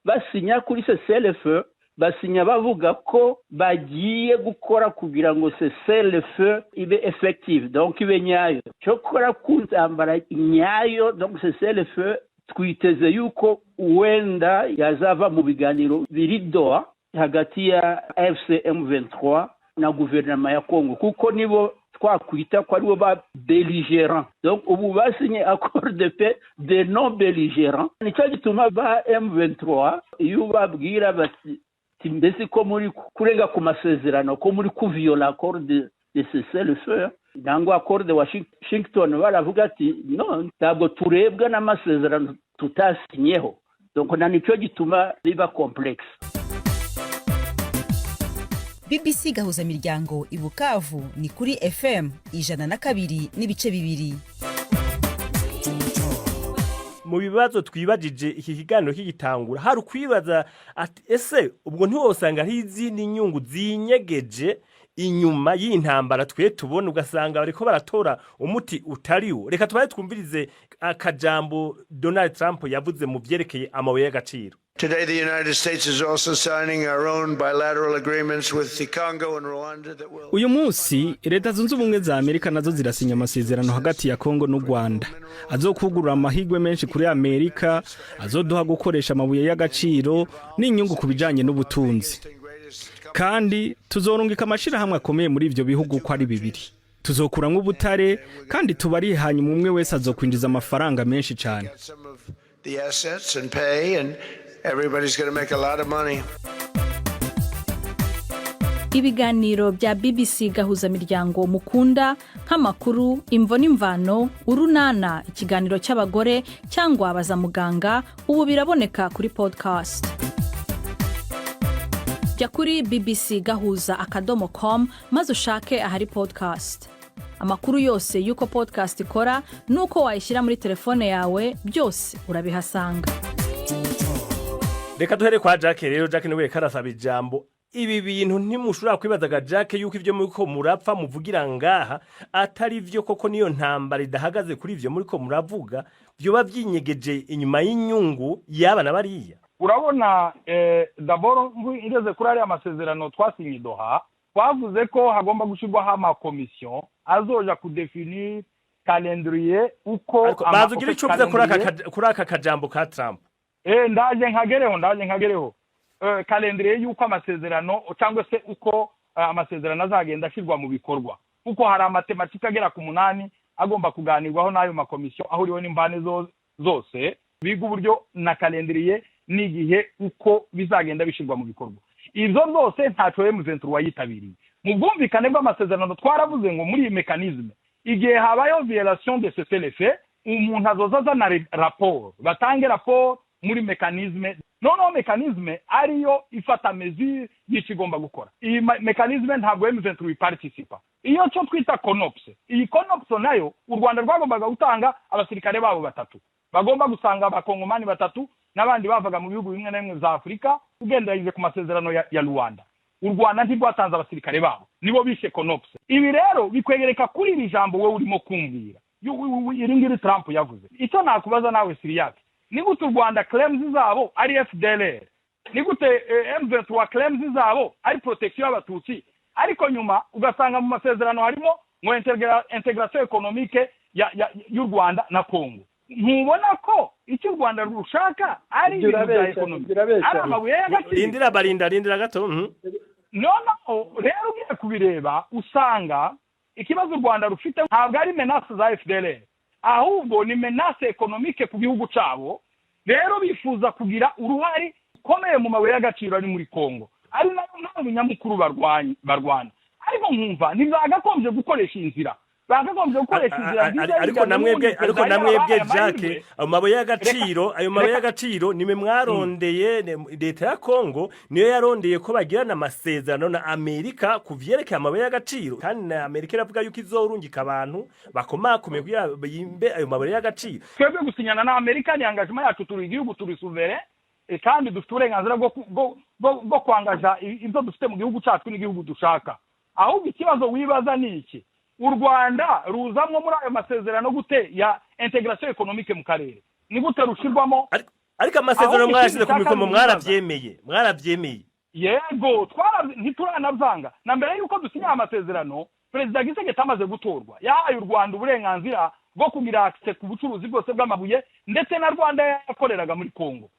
basinya kuri cessez-le-feu, basinya bavuga ko bagiye gukora kugira ngo cessez-le-feu ibe effective, donc ibe nyayo. Cyokora ku ntambara nyayo, donc cessez-le-feu twiteze yuko wenda yazava mu biganiro biri Doha hagati ya AFC M23 na guverinoma ya Congo, kuko nibo twakwita ko aribo ba belligérants. Donc ubu basinye accord de paix de non belligérants. Nicyo gituma ba M23 iyo ubabwira bati mbese ko muri kurenga ku masezerano, ko muri kuviyola accord de cessez-le-feu cyangwa accord de Washington, baravuga ati: "No, ntabwo turebwa n'amasezerano tutasinyeho." Donc na nicyo gituma biba complexe. BBC Gahuzamiryango i Bukavu ni kuri FM 102.2. Mu bibazo twibajije iki kiganiro kigitangura, hari ukwibaza ati: ese ubwo ntiwosanga hari izindi nyungu zinyegeje inyuma y'intambara twe tubona, ugasanga bariko baratora umuti utariwo? Reka tubaye twumvirize akajambo Donald Trump yavuze mu vyerekeye amabuye y'agaciro. Today, the United States is also signing our own bilateral agreements with the Congo and Rwanda that will. Uyu munsi Leta Zunze Ubumwe za Amerika nazo zirasinya amasezerano hagati ya Kongo n'u Rwanda azokugurura amahirwe menshi kuri Amerika, azoduha gukoresha amabuye y'agaciro n'inyungu ku bijanye n'ubutunzi, kandi tuzorungika amashirahamwe akomeye muri ivyo bihugu uko ari bibiri. Tuzokuramwo ubutare kandi tubarihe, hanyuma umwe wese azokwinjiza amafaranga menshi cyane. Get some of the assets and pay, and everybody's going to make a lot of money. Ibiganiro bya BBC Gahuzamiryango mukunda, nk'amakuru, Imvo n'Imvano, Urunana, ikiganiro cy'abagore cyangwa Baza Muganga, ubu biraboneka kuri podcast. Jya kuri bbcgahuza.com maze ushake ahari podcast. Amakuru yose y'uko podcast ikora n'uko wayishyira muri telefone yawe, byose urabihasanga. Reka duhere kwa Jacques rero. Jacques niwe karasaba ijambo. Ibi bintu ntimushobora kwibazaga, Jacques, yuko ibyo muriko murapfa muvugira ngaha atari vyo koko? Niyo ntambara idahagaze kuri ivyo muriko muravuga, vyoba vyinyegeje inyuma y'inyungu yaba na bariya. Urabona, d'abord ngeze kuri ariya masezerano twasinye i Doha, twavuze ko hagomba gushyirwaho amakomisiyo azoja kudefinir calendrier uko Ariko baza ugira ico uvuze kuri aka kajambo ka Trump. Ndaje nkagereho, ndaje nkagereho. Calendrier y'uko amasezerano cyangwa se uko amasezerano azagenda ashyirwa mu bikorwa, kuko hari ama thématiques agera ku 8 agomba kuganirwaho n'ayo makomisiyo ahuriweho n'impande zose, biga uburyo na calendrier n'igihe uko bizagenda bishyirwa mu bikorwa. Ibyo byose ntacyo M23 wayitabiriye. Mu bwumvikane bw'amasezerano twaravuze ngo muri iyi mécanisme, igihe habayeho violation de cessez-le-feu, umuntu azoza azana raporo, batange raporo muri mécanisme. Noneho mécanisme ariyo ifata mesure y'icyo igomba gukora. Iyi mécanisme ntabwo M23 iparticipa. Iyo cyo twita CONOPS, iyi CONOPS nayo u Rwanda rwagombaga gutanga abasirikare babo batatu, bagomba gusanga abakongomani batatu n'abandi bavaga mu bihugu bimwe na bimwe za Afurika, ugenderageje ku masezerano ya Rwanda. U Rwanda ntirwatanze abasirikare babo, nibo bishe CONOPS. Ibi rero bikwegereka kuri iri jambo wowe urimo kumbwira, iri ngiri Trump yavuze. Icyo nakubaza nawe Siriyake, ni gute u Rwanda claims zabo ari FDLR, ni gute M23 claims zabo ari protection y'abatutsi, ariko nyuma ugasanga mu masezerano harimo ngo intégration économique y'u Rwanda na Congo? Ntubona ko icyo u Rwanda rushaka ari Ibyo ibintu bya urabeshya, économie, ibyo urabeshya. ari amabuye y'agaciro? Rindira, barinda, rindira gato. Noneho rero ugiye kubireba, usanga ikibazo u Rwanda rufite ntabwo ari menace za FDLR, ahubwo ni menace économique ku gihugu cyabo. Rero bifuza kugira uruhare rukomeye mu mabuye y'agaciro ari muri Congo, ari nayo mpamvu nyamukuru barwana. Ariko nkumva ntibagakombye gukoresha inzira, bakagombye gukoresha inzira nziza. Ariko namwebwe, ariko Perezida namwebwe yarabahaye Jacques, amahirwe. ayo mabuye y'agaciro, ayo mabuye y'agaciro nimwe mwarondeye. Leta ya Kongo niyo yarondeye ko bagirana amasezerano na Amerika ku vyerekeye amabuye y'agaciro, kandi na Amerika iravuga yuko izorungika abantu bakomakomeye kugira bimbe ayo mabuye y'agaciro. Twebwe gusinyana na Amerika ni engagement yacu. Turi igihugu, turi souverain, kandi dufite uburenganzira bwo kwangaja ibyo dufite mu gihugu cyacu n'igihugu dushaka. Ahubwo ikibazo wibaza ni iki: u Rwanda ruzamwo muri ayo masezerano gute ya intégration économique mu karere? Ni gute rushirwamo? Ariko amasezerano Ahubwo mwayashize ku ikindi mikomo, cya kabiri. mwaravyemeye, mwaravyemeye. Yego, ntituranavanga. Na mbere y'uko dusinya amasezerano, Perezida Tshisekedi amaze gutorwa yahaye u Rwanda uburenganzira bwo kugira accès ku bucuruzi bwose bw'amabuye, ndetse na Rwanda yakoreraga muri Congo.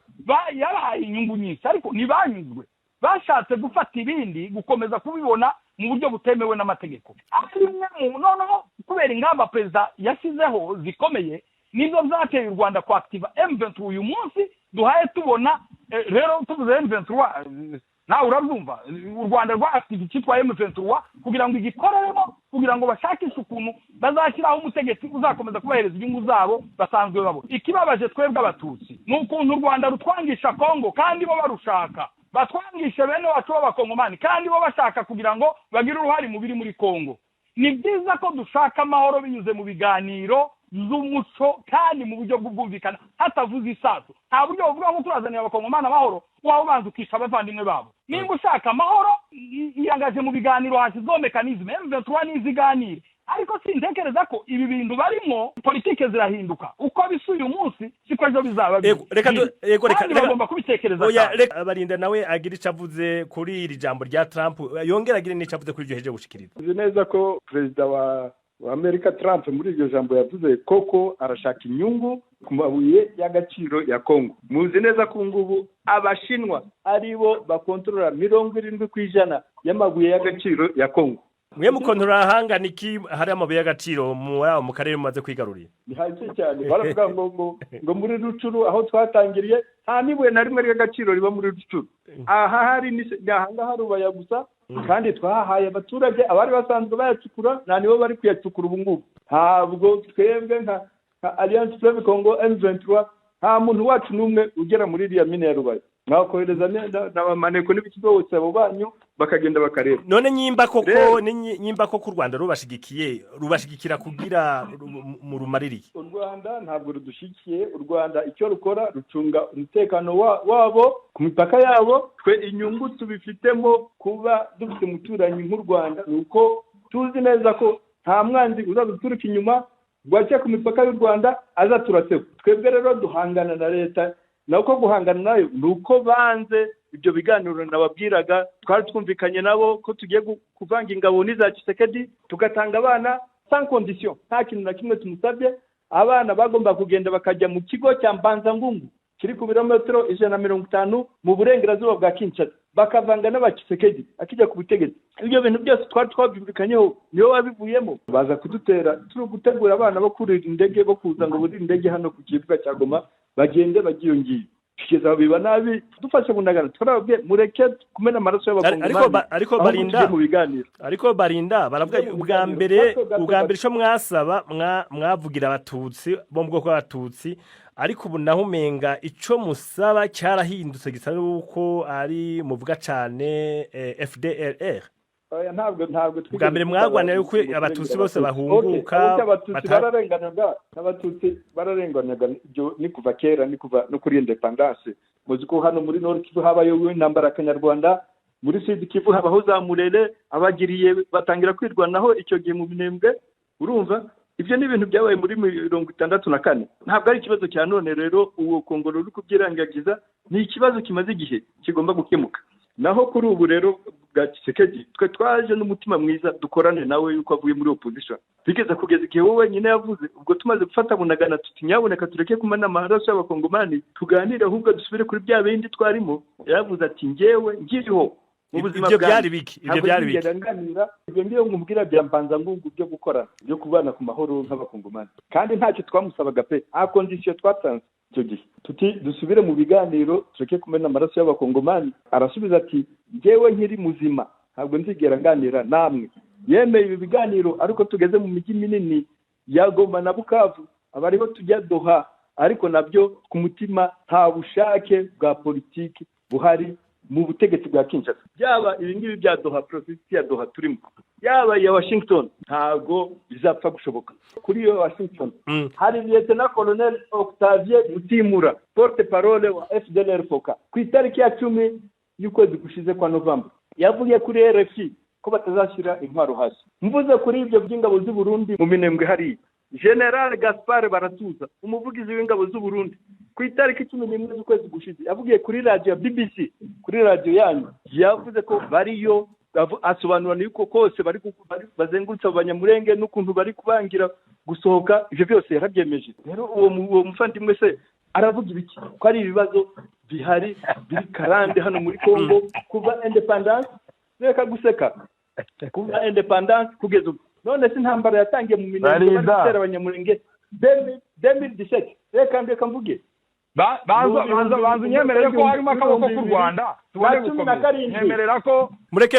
Yabahaye inyungu nyinshi, ariko ntibanyuzwe, bashatse gufata ibindi, gukomeza kubibona mu buryo butemewe n'amategeko. Ari imwe mu noneho kubera ingamba perezida yashyizeho zikomeye, nibyo byateye u Rwanda kwactiva M23 uyu munsi duhaye tubona. Rero tuvuze M23, nawe urabyumva, u Rwanda rwa activa icyitwa M23 kugira ngo igikoreremo, kugira ngo bashakishe ukuntu bazashyiraho umutegetsi uzakomeza kubahereza inyungu zabo basanzwe babona. Ikibabaje twebwe abatutsi ni ukuntu u Rwanda rutwangisha Kongo kandi bo barushaka, batwangishe bene wacu b'abakongomani kandi bo bashaka kugira ngo bagire uruhare mu biri muri Kongo. Ni byiza ko dushaka amahoro binyuze mu biganiro z'umuco kandi mu buryo bw'ubwumvikane, hatavuze isasu. Nta buryo buvuga ngo turazanira abakongomani amahoro waba ubanza ukisha abavandimwe babo. Nimba ushaka amahoro, iyangaje mu biganiro, hashyizweho mécanisme M23 n'iziganire. Ariko sintekereza ko ibi bintu barimo, politike zirahinduka, uko bisa uyu munsi siko ejo bizaba biri. Ego, reka ego, reka Kandi bagomba kubitekereza Oya, cyane. reka Barinda nawe agira ico avuze kuri iri jambo rya Trump, yongera agire n'ico avuze kuri iryo heje gushikiriza. Uzi neza ko perezida wa Amerika Trump muri iryo jambo yavuze koko arashaka inyungu ku mabuye y'agaciro ya Kongo. Muzi neza ko ubu ngubu Abashinwa ari bo bakontorora 70% y'amabuye y'agaciro ya Kongo. Mwe mukontorora ahangana iki hari amabuye y'agaciro mu karere mumaze kwigarurira? Ni hake cyane. Baravuga ngo muri Rucuru aho twatangiriye nta n'ibuye na rimwe ry'agaciro riba muri Rucuru. Aha hari ni ahangaha Rubaya gusa, kandi twahahaye abaturage abari basanzwe bayacukura nta nibo bari kuyacukura ubu ngubu. Ntabwo twebwe nka Alliance Fleuve Congo M23 nta muntu wacu n'umwe ugera muri iriya mine ya Rubaya. Mwakohereza n'abamaneko n'ibiki byose abo banyu bakagenda bakareba. None nyimba koko nyimba koko u Rwanda rubashigikiye, rubashigikira kugira mu rumaririye? U Rwanda ntabwo rudushigikiye. U Rwanda icyo rukora rucunga umutekano wabo ku mipaka yabo. Twe inyungu tubifitemo kuba dufite umuturanyi nk'u Rwanda ni uko tuzi neza ko nta mwanzi uzaduturuka inyuma rwaciye ku mipaka y'u Rwanda azaturaseho. Twebwe rero duhangana na leta, nako guhangana nayo ni uko banze ibyo biganiro nababwiraga. Twari twumvikanye nabo ko tugiye kuvanga ingabo n'iza Tshisekedi, tugatanga abana sans condition, nta kintu na kimwe tumusabye. Abana bagomba kugenda bakajya mu kigo cya Mbanza-Ngungu kiri ku birometero 150 mu burengerazuba bwa Kinshasa, bakavanga n'aba Tshisekedi akijya ku butegetsi. Ibyo bintu byose twari twabyumvikanyeho, niyo babivuyemo baza kudutera. Turi gutegura abana bo kurira indege, bo kuza ngo burire indege hano ku kibuga cya Goma, bagende bagiyongiye. Tugeza biba nabi dufashe Bunagana, twarababwiye mureke kumena amaraso y'abakongomani. Ariko barinda mu biganiro. Ariko barinda baravuga ubwa mbere ico mwasaba mwavugira abatutsi bo mu bwoko bw'abatutsi, ariko ubu naho umenga ico musaba cyarahindutse gisa nuko ari muvuga cane FDLR. Oya, ntabwo ubwa mbere mwagwanira yuko abatutsi bose bahunguka. Abatutsi bararenganaga, abatutsi bararenganaga, ibyo ni kuva kera, ni kuva no kuri independance. Muzi ko hano muri Nord Kivu habayo intambara kanyarwanda, muri Sud Kivu habaho za Murere, abagiriye batangira kwirwanaho icyo gihe mu Minembwe. Urumva ibyo ni ibintu byabaye muri 64, ntabwo ari ikibazo cya none. Rero uwo Kongo ruri kubyirangagiza ni ikibazo kimaze igihe kigomba gukemuka. Naho kuri ubu rero bwa Tshisekedi, twe twaje n'umutima mwiza dukorane nawe yuko avuye muri opposition. Bigeze kugeza igihe wowe wenyine yavuze, ubwo tumaze gufata Bunagana tuti nyaboneka tureke kumena amaraso y'abakongomani, tuganire ahubwo dusubire kuri bya bindi twarimo. Yavuze ati njyewe nkiriho mu buzima ibyo byari biki, ibyo byari biki nganira ibyo ngiyo ngumbwira bya Mbanza-Ngungu byo gukora byo kubana ku mahoro nk'abakongomani, kandi ntacyo twamusabaga pe, nta condition twatanze icyo gihe. Tuti dusubire mu biganiro tureke kumena amaraso y'abakongomani. Arasubiza ati njyewe nkiri muzima ntabwo nzigera nganira namwe. Yemeye ibi biganiro ariko tugeze mu mijyi minini ya Goma na Bukavu abariho tujya Doha, ariko nabyo ku mutima nta bushake bwa politiki buhari mu butegetsi bwa Kinshasa. Byaba ibi ngibi bya Doha, process ya Doha turimo, yaba iya Washington, ntabwo bizapfa gushoboka. Kuri iyo Washington hari Lieutenant Colonel Octavien Mutimura, porte parole wa FDLR FOCA, ku itariki ya 10 y'ukwezi gushize kwa November yavuye kuri RFI ko batazashyira intwaro hasi. Mvuze kuri ibyo by'ingabo z'u Burundi mu Minembwe hariya, General Gaspard Baratuza, umuvugizi w'ingabo z'u Burundi, ku itariki 11 z'ukwezi gushize yavugiye kuri radio ya BBC, kuri radio yanyu, yavuze ko bariyo, asobanura yuko kose bari bazengurutse abanyamurenge n'ukuntu bari kubangira gusohoka. Ibyo byose yarabyemeje. Rero uwo muvandimwe se aravuga ibiki ko ari ibibazo bihari biri karande hano muri Congo kuva independence? Reka guseka, kuva independence kugeza ubu. None se intambara yatangiye mu Minembwe bari gutera abanyamurenge 2017. Reka mvuge banza unyemerere ko harimo akaboko k'u Rwanda, tubone gukomeza. Nyemerera ko mureke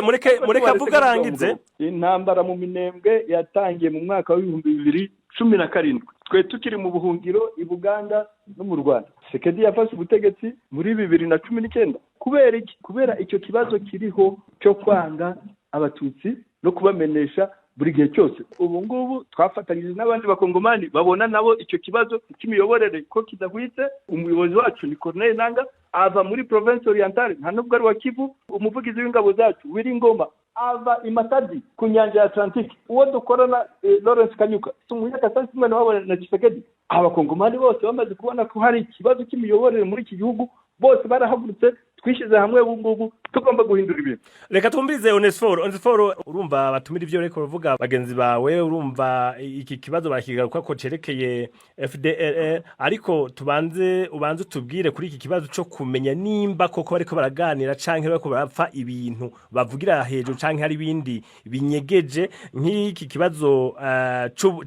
avuga arangize. Intambara mu Minembwe yatangiye mu mwaka wa 2017, twe tukiri mu buhungiro i Buganda no mu Rwanda. Tshisekedi yafashe ubutegetsi muri 2019. Kubera iki? Kubera icyo kibazo kiriho cyo kwanga abatutsi no kubamenesha buri gihe cyose. Ubu ngubu twafatanyije n'abandi bakongomani babona nabo icyo kibazo cy'imiyoborere ko kidahwitse. Umuyobozi wacu ni Corneille Nanga, ava muri province orientale, nta nubwo ari wa Kivu. Umuvugizi w'ingabo zacu Wiringoma ava i Matadi ku nyanja ya Atlantique. Uwo dukorana Lawrence Kanyuka umunyakasasi mwene wabo na Tshisekedi. Abakongomani bose bamaze kubona ko hari ikibazo cy'imiyoborere muri iki gihugu, Bose barahagurutse, twishyize hamwe, ubu ngubu tugomba guhindura ibintu. Reka twumvirize Onesphore. Onesphore, urumva batumira ivyo reko uruvuga bagenzi bawe, urumva iki kibazo barakigaruka ko cerekeye FDLR, ariko tubanze ubanze utubwire kuri iki kibazo co kumenya nimba koko bariko baraganira canke bariko barapfa ibintu bavugira hejuru, canke hari ibindi binyegeje nk'iki kibazo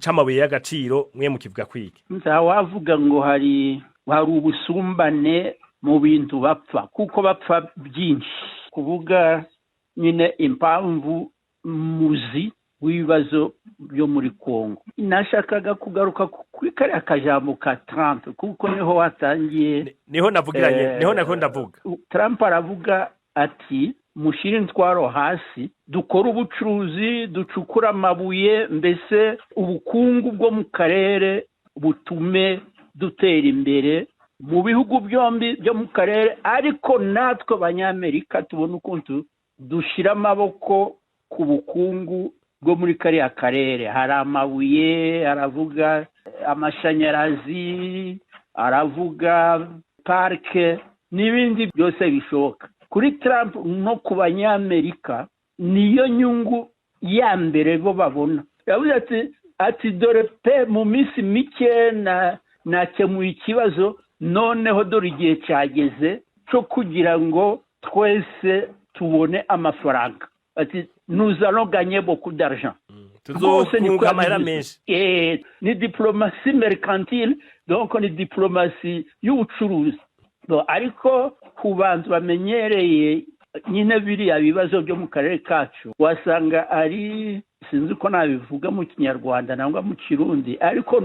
c'amabuye y'agaciro, mwe mukivuga kwiki? Ntawavuga ngo hari ubusumbane mu bintu bapfa, kuko bapfa byinshi. Kuvuga nyine impamvu muzi w'ibibazo byo muri Kongo, nashakaga kugaruka kuri kariya kajambo ka Trump, kuko niho watangiye. Niho navugiranye, niho nako ndavuga. Trump aravuga ati: "Mushyire intwaro hasi, dukore ubucuruzi, ducukure amabuye, mbese ubukungu bwo mu karere butume dutera imbere mu bihugu byombi byo mu karere, ariko natwe Abanyamerika tubona ukuntu dushyira amaboko ku bukungu bwo muri kariya karere." Hari amabuye, aravuga amashanyarazi, aravuga parike n'ibindi byose bishoboka. Kuri Trump no ku Banyamerika niyo nyungu ya mbere bo babona. Yavuze ati: "Dore pe, mu minsi mike nakemuye ikibazo, noneho dore igihe cyageze cyo kugira ngo twese tubone amafaranga." Ati: "Nous allons gagner beaucoup d'argent." Tuzokunguka amahera menshi. Ni diplomatie mercantile, donc ni diplomatie y'ubucuruzi. Ariko ku bantu bamenyereye nyine biriya bibazo byo mu karere kacu, wasanga ari, sinzi uko nabivuga mu Kinyarwanda nangwa mu Kirundi, ariko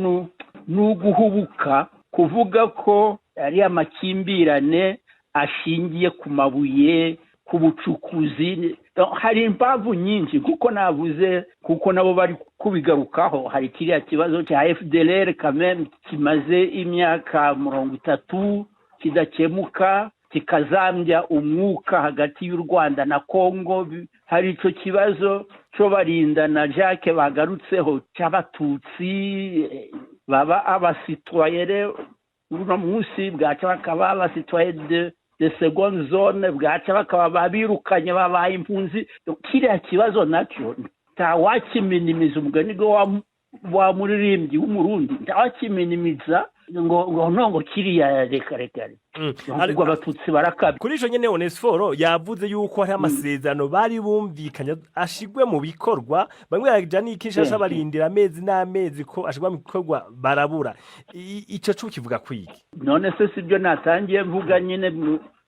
ni uguhubuka kuvuga ko ari amakimbirane ashingiye ku mabuye, ku bucukuzi. Hari impamvu nyinshi, kuko navuze, kuko nabo bari kubigarukaho. Hari kiriya kibazo cya FDLR kameme kimaze imyaka 30 kidakemuka, kikazambya umwuka hagati y'u Rwanda na Kongo. Hari icyo kibazo cyo Barinda na Jacques bagarutseho cy'Abatutsi baba aba citoyens uno munsi, bwaca bakaba aba citoyens de seconde zone, bwaca bakaba babirukanye, babaye impunzi. Kiriya kibazo nacyo ntawakiminimiza. Umugani wa muririmbyi w'Umurundi, ntawakiminimiza ngo no ngo kiriya, reka reka, ngo Abatutsi barakabye. Kuri ico nyene, Onesphore yavuze yuko hari amasezerano bari bumvikanye ashigwe mu bikorwa, bamwe baja n'Ikinshasa barindira amezi n'amezi ko ashigwa mu bikorwa, barabura. Ico co kivuga kwiki? None se sibyo natangiye mvuga nyine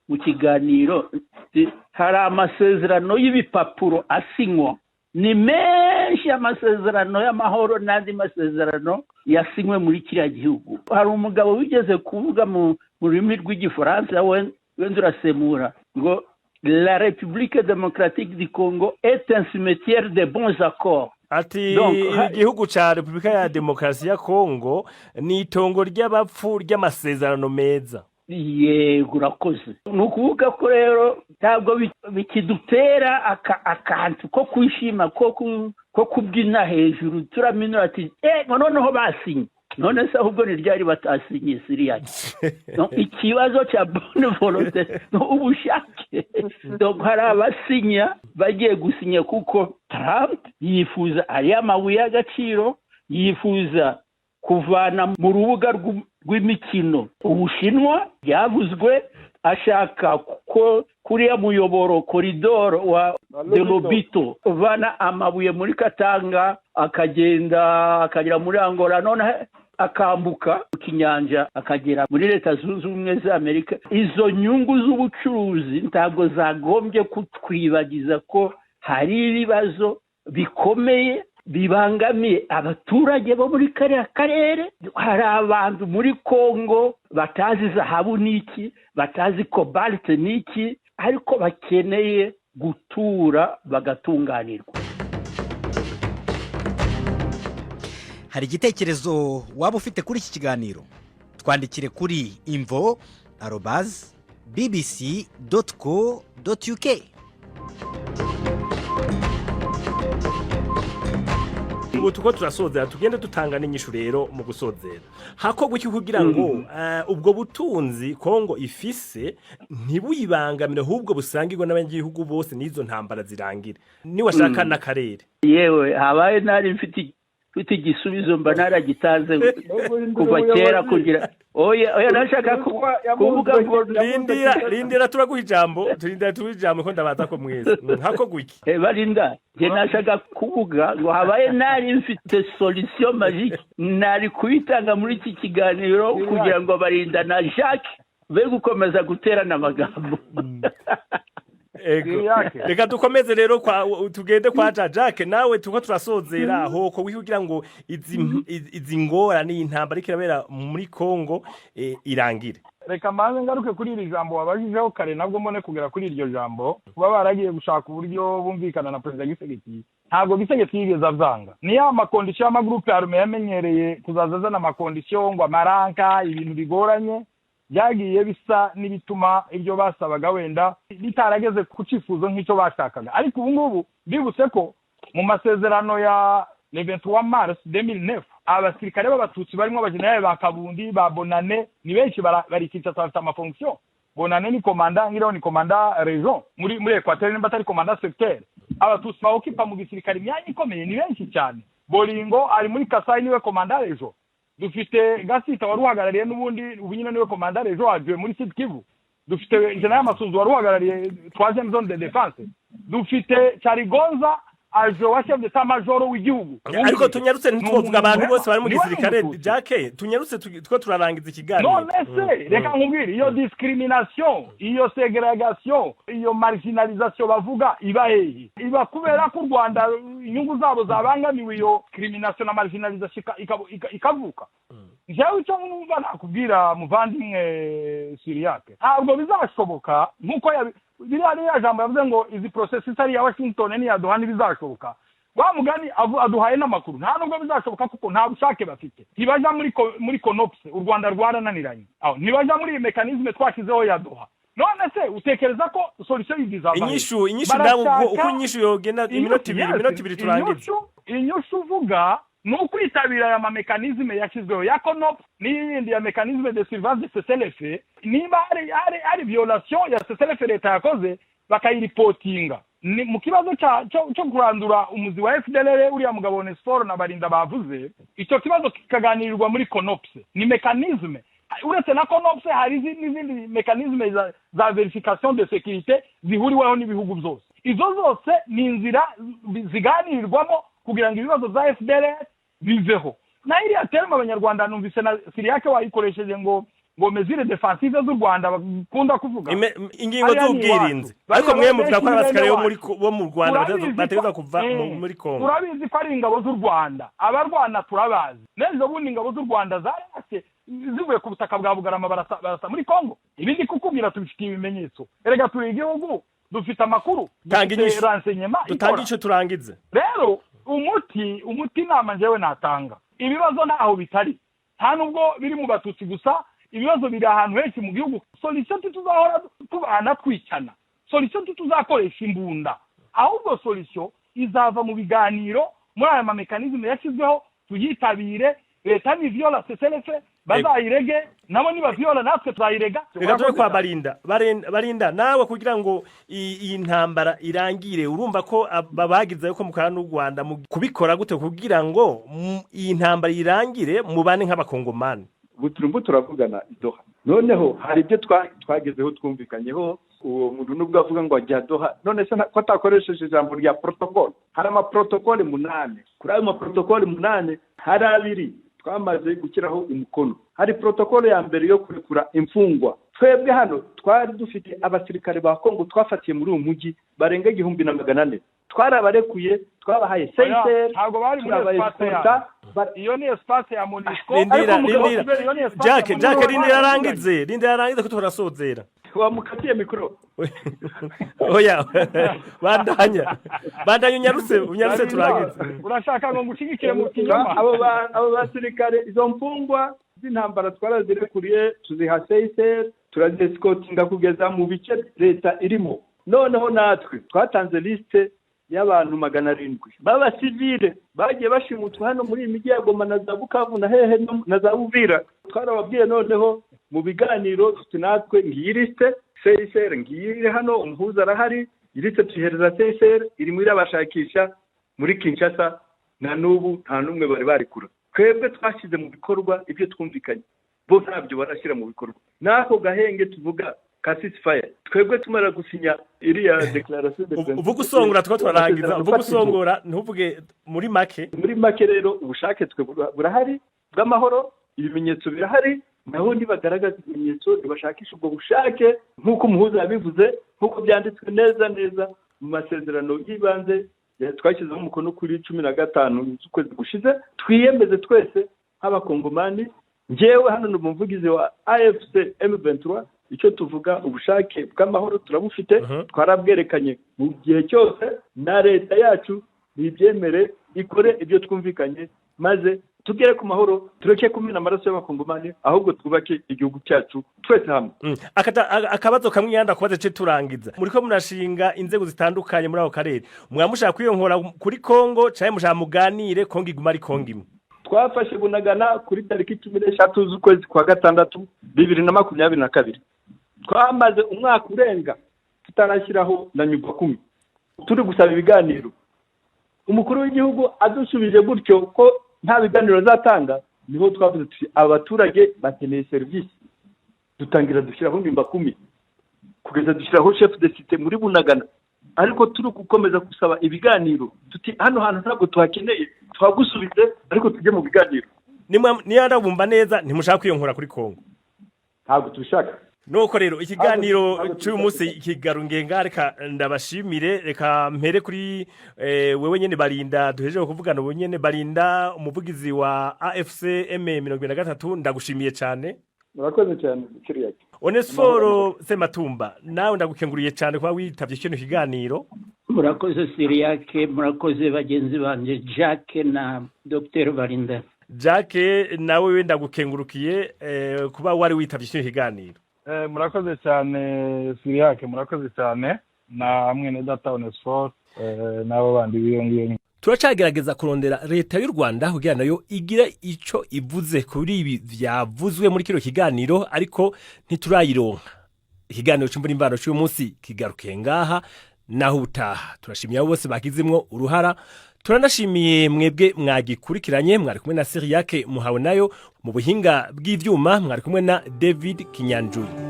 mu kiganiro? Hari amasezerano y'ibipapuro asinywa, ni menshi, amasezerano y'amahoro n'andi masezerano yasinywe muri kiriya gihugu. Hari umugabo wigeze kuvuga mu rurimi rw'Igifaransa, wenda urasemura, ngo: "La République démocratique du Congo est un cimetière de bons accords." Ati igihugu ca Repubulika ya Demokarasi ya Kongo ni itongo ry'abapfu ry'amasezerano meza. Yego, urakoze. Ni ukuvuga ko rero ntabwo bikidutera akantu ko kwishima, ko kubyina hejuru turaminura ati: "Noneho basinye." None se ahubwo ni ryari batasinye siriya? Ikibazo cya bonne volonté, ubushake. Hari abasinya bagiye gusinya kuko Trump yifuza ariya mabuye y'agaciro, yifuza kuvana mu rubuga rw'imikino Ubushinwa byavuzwe, ashaka ko kuriya muyoboro, corridor wa de Lobito, uvana amabuye muri Katanga akagenda akagera muri Angola, none akambuka kinyanja akagera muri Leta Zunze Ubumwe za Amerika. Izo nyungu z'ubucuruzi ntabwo zagombye kutwibagiza ko hari ibibazo bikomeye bibangamiye abaturage bo muri kariya karere. Hari abantu muri Kongo batazi zahabu n'iki, batazi cobalt n'iki, ariko bakeneye gutura bagatunganirwa. Hari igitekerezo waba ufite kuri iki kiganiro? Twandikire kuri imvo@bbc.co.uk. Ubu tuko turasozera, tugende dutanga n'inyishu rero. Mu gusozera, hakorwa iki kugira ngo ubwo butunzi Kongo ifise ntibuyibangamire, ahubwo busangirwe n'abanyagihugu bose, n'izo ntambara zirangire, niwashaka n'akarere? Yewe, habaye nari mfite igisubizo mba naragitanze kuva kera. Kugira, oya oya, nashaka kuvuga ngo Rindira, rindira, turaguha ijambo. Turindira, tuguha ijambo ko ndabaza ko mwese. Hakorwa iki? Barinda, njye nashaka kuvuga ngo habaye nari mfite solution magique nari kuyitanga muri iki kiganiro kugira ngo Barinda na Jacques be gukomeza guterana amagambo. Ego. Reka dukomeze rero, kwa tugende kwa Jacques nawe, tuko turasozera. Hoko kugira ngo izi ngorane, iyi ntambara iriko irabera muri Kongo irangire? Reka mbanze ngaruke kuri iri jambo wabajijeho kare, nabwo mbone kugera kuri iryo jambo. Kuba baragiye gushaka uburyo bumvikana na Perezida Tshisekedi, ntabwo Tshisekedi yigeze avyanga. Ni ya ma conditions y'ama groupes armés yamenyereye kuzaza azana ama conditions, ngo amaranka, ibintu bigoranye byagiye bisa n'ibituma ibyo basabaga wenda bitarageze ku cyifuzo nk'icyo bashakaga. Ariko ubu ngubu bibutse ko mu masezerano ya le 23 mars 2009, abasirikare b'Abatutsi barimo abajenerali ba Kabundi, ba Bonane, ni benshi, bari Kinshasa, bafite ama fonctions. Bonane ni commandant, ngiraho ni commandant région muri Equateur, nimba atari commandant secteur. Abatutsi baokipa mu gisirikare imyanya ikomeye ni benshi cyane. Bolingo ari muri Kasai, niwe commandant région. Dufite Gasita wari uhagarariye n'ubundi, ubu nyine niwe commandant région adjoint muri Sud Kivu. Dufite General Masunzu wari uhagarariye troisième zone de défense. Dufite Charigonza, adjoint wa chef d'état major w'igihugu. Ariko tunyarutse, ntitwovuga abantu bose bari mu gisirikare. Jacques, tunyarutse, two turarangiza ikiganiro. None se reka nkubwire, iyo discrimination, iyo ségrégation, iyo marginalisation bavuga iba hehe? Iba kubera ko u Rwanda inyungu zabo zabangamiwe, iyo discrimination na marginalisation ikavuka. Njyewe icyo numva nakubwira, muvandimwe Siriyake, ntabwo bizashoboka nk'uko biriya jambo yavuze ngo izi processus ari iya Washington n'iya Doha ntibizashoboka. Wa mugani aduhaye n'amakuru, nta nubwo bizashoboka kuko nta bushake bafite. Ntibaja muri CONOPS, u Rwanda rwarananiranye aho. Ntibaja muri iyi mécanisme twashyizeho ya Doha. None se utekereza ko solution yizava? Inyishu nawe ubwo, uko inyishu yogenda, iminota 2, iminota 2 turangize. Inyishu uvuga ni ukwitabira aya ma mécanismes yashyizweho ya CONOPS n'iyindi ya mécanisme de surveillance de cessez-le-feu. Niba hari violation ya cessez-le-feu leta yakoze, bakayiripotinga. Ni mu kibazo cyo kurandura umuzi wa FDLR, uriya mugabo Onesphore na Barinda bavuze, icyo kibazo kikaganirirwa muri CONOPS, ni mécanisme. Uretse na CONOPS, hari n'izindi mécanismes za vérification de sécurité zihuriweho n'ibihugu byose. Izo zose ni inzira ziganirirwamo kugira ngo ibibazo bya FDLR biveho. Na iriya terme Abanyarwanda, numvise na Siriyake wayikoresheje, ngo mesures défensives z'u Rwanda bakunda kuvuga. Ingingo z'ubwirinzi. Ariko mwe muvuga ko abasirikare bo mu Rwanda bategerezwa kuva muri Kongo. Turabizi ko ari ingabo z'u Rwanda, abarwana turabazi. N'ejo bundi ingabo z'u Rwanda zarase zivuye ku butaka bwa Bugarama, barasa muri Kongo. Ibindi kukubwira tubifitiye ibimenyetso. Erega turi igihugu, dufite amakuru. Tanga inyishu, dutange icyo, turangize. Rero umuti, inama njyewe natanga, ibibazo ntaho bitari, nta nubwo biri mu Batutsi gusa, ibibazo biri ahantu henshi mu gihugu. Solution, ntituzahora tubana twicana. Solution, ntituzakoresha imbunda. Ahubwo solution izava mu biganiro, muri aya ma mécanismes yashyizweho, tuyitabire. Leta ni viola cessez-le-feu bazayirege, nabo nibaviola natwe tuzayirega. Reka tube kwa Barinda. Barinda, nawe, kugira ngo iyi ntambara irangire, urumva ko babagize yuko mukorana n'u Rwanda, kubikora gute kugira ngo iyi ntambara irangire, mubane nk'Abakongomani? Ubu turimo turavugana i Doha. Noneho hari ibyo twagezeho, twumvikanyeho. Uwo muntu nubwo avuga ngo ajya Doha, none se ko atakoresheje ijambo rya protocole? Hari ama protocoles 8. Kuri ayo ma protocoles 8, hari abiri twamaze gushyiraho umukono. Hari protocole ya mbere yo kurekura imfungwa. Twebwe hano twari dufite abasirikare ba Kongo twafatiye muri uwo mujyi barenga 1400. Twarabarekuye, twabahaye seyiseri. Ntabwo bari muri espace ya, iyo ni espace ya MONUSCO. Rindira, rindira, Jacques, Jacques, rindira arangize, rindira arangize ko turasozera. Wamukatiye mikoro. Oya, bandanya, bandanya, unyarutse, unyarutse, turangize. Urashaka ngo ngushigikire mu kinyoma? Abo basirikare, izo mfungwa z'intambara twarazirekuriye, tuziha seyiseri, turazesikotinga kugeza mu bice leta irimo. Noneho natwe twatanze liste. y'abantu 700 b'abasivile bagiye bashimutwa hano muri iyi mijyi ya Goma na za Bukavu na hehe na za Uvira. Twarababwiye noneho mu biganiro tuti natwe ngiyi liste, CICR ngiyi iri hano, umuhuza arahari, liste tuyihereza CICR, irimo irabashakisha muri Kinshasa, na n'ubu nta n'umwe bari barekura. Twebwe twashyize mu bikorwa ibyo twumvikanye, bo ntabyo barashyira mu bikorwa. N'ako gahenge tuvuga ka ceasefire, twebwe tumara gusinya iriya déclaration de principe. Uvuga usongora, tuba turarangiza. Uvuga usongora, ntuvuge muri make. Muri make rero, ubushake twe burahari bw'amahoro, ibimenyetso birahari. Naho nibagaragaza ibimenyetso, ntibashakisha ubwo bushake nk'uko umuhuza yabivuze, nk'uko byanditswe neza neza mu masezerano y'ibanze twashyizeho umukono kuri 15 z'ukwezi gushize. Twiyemeze twese nk'abakongomani. Njyewe hano ni umuvugizi wa AFC M23. Icyo tuvuga, ubushake bw'amahoro turabufite, twarabwerekanye mu gihe cyose, na leta yacu nibyemere, ikore ibyo twumvikanye, maze tugere ku mahoro, tureke kumena amaraso y'abakongomani, ahubwo twubake igihugu cyacu twese hamwe. Akabazo kamwe yanda kubaze ce turangiza: muriko murashinga inzego zitandukanye muri ako karere, mwaba mushaka kwiyonkora kuri Kongo canke mushaka muganire, Kongo iguma ari Kongo imwe? Twafashe Bunagana kuri tariki 13 z'ukwezi kwa gatandatu 2022. Twamaze umwaka urenga tutarashyiraho na nyumba kumi, turi gusaba ibiganiro. Umukuru w'igihugu adusubije gutyo ko nta biganiro azatanga, niho twavuze tuti abaturage bakeneye serivisi. Dutangira dushyiraho nyumba kumi, kugeza dushyiraho chef de cité muri Bunagana, ariko turi gukomeza gusaba ibiganiro, tuti hano hantu ntabwo tuhakeneye, tuhagusubize, ariko tujye mu biganiro. Niba bumva neza, ntimushaka kwiyonkora kuri Kongo? Ntabwo tubishaka. Nuko rero ikiganiro cy'uyu munsi kigarungenga. Reka ndabashimire. Reka mpere kuri wewe nyene Barinda duhejeje kuvugana ubu nyene. Barinda, umuvugizi wa AFC M23, ndagushimiye cyane. Murakoze cyane, Kiriyake. Onesforo Sematumba, nawe ndagukenguriye cyane kuba witavye kino kiganiro. Murakoze Siriyake, murakoze bagenzi banje Jacques na Dr Barinda. Jacques, nawe we ndagukengurukiye kuba wari witavye kino kiganiro. Murakoze cyane Siriyake, murakoze cyane na mwene data Onesphore n'abo bandi biyongiye. Turacagerageza kurondera leta y'u Rwanda kugira nayo igire ico ivuze kuri ibi vyavuzwe muri kino kiganiro, ariko ntiturayironka. Ikiganiro c'Imvura Imvano c'uyu munsi kigarukiye ngaha, naho ubutaha. Turashimiye abo bose bagizemwo uruhara, turanashimiye mwebwe mwagikurikiranye. Mwari kumwe na Siriyake Muhawe, nayo mu buhinga bw'ivyuma mwari kumwe na David Kinyanjuyi.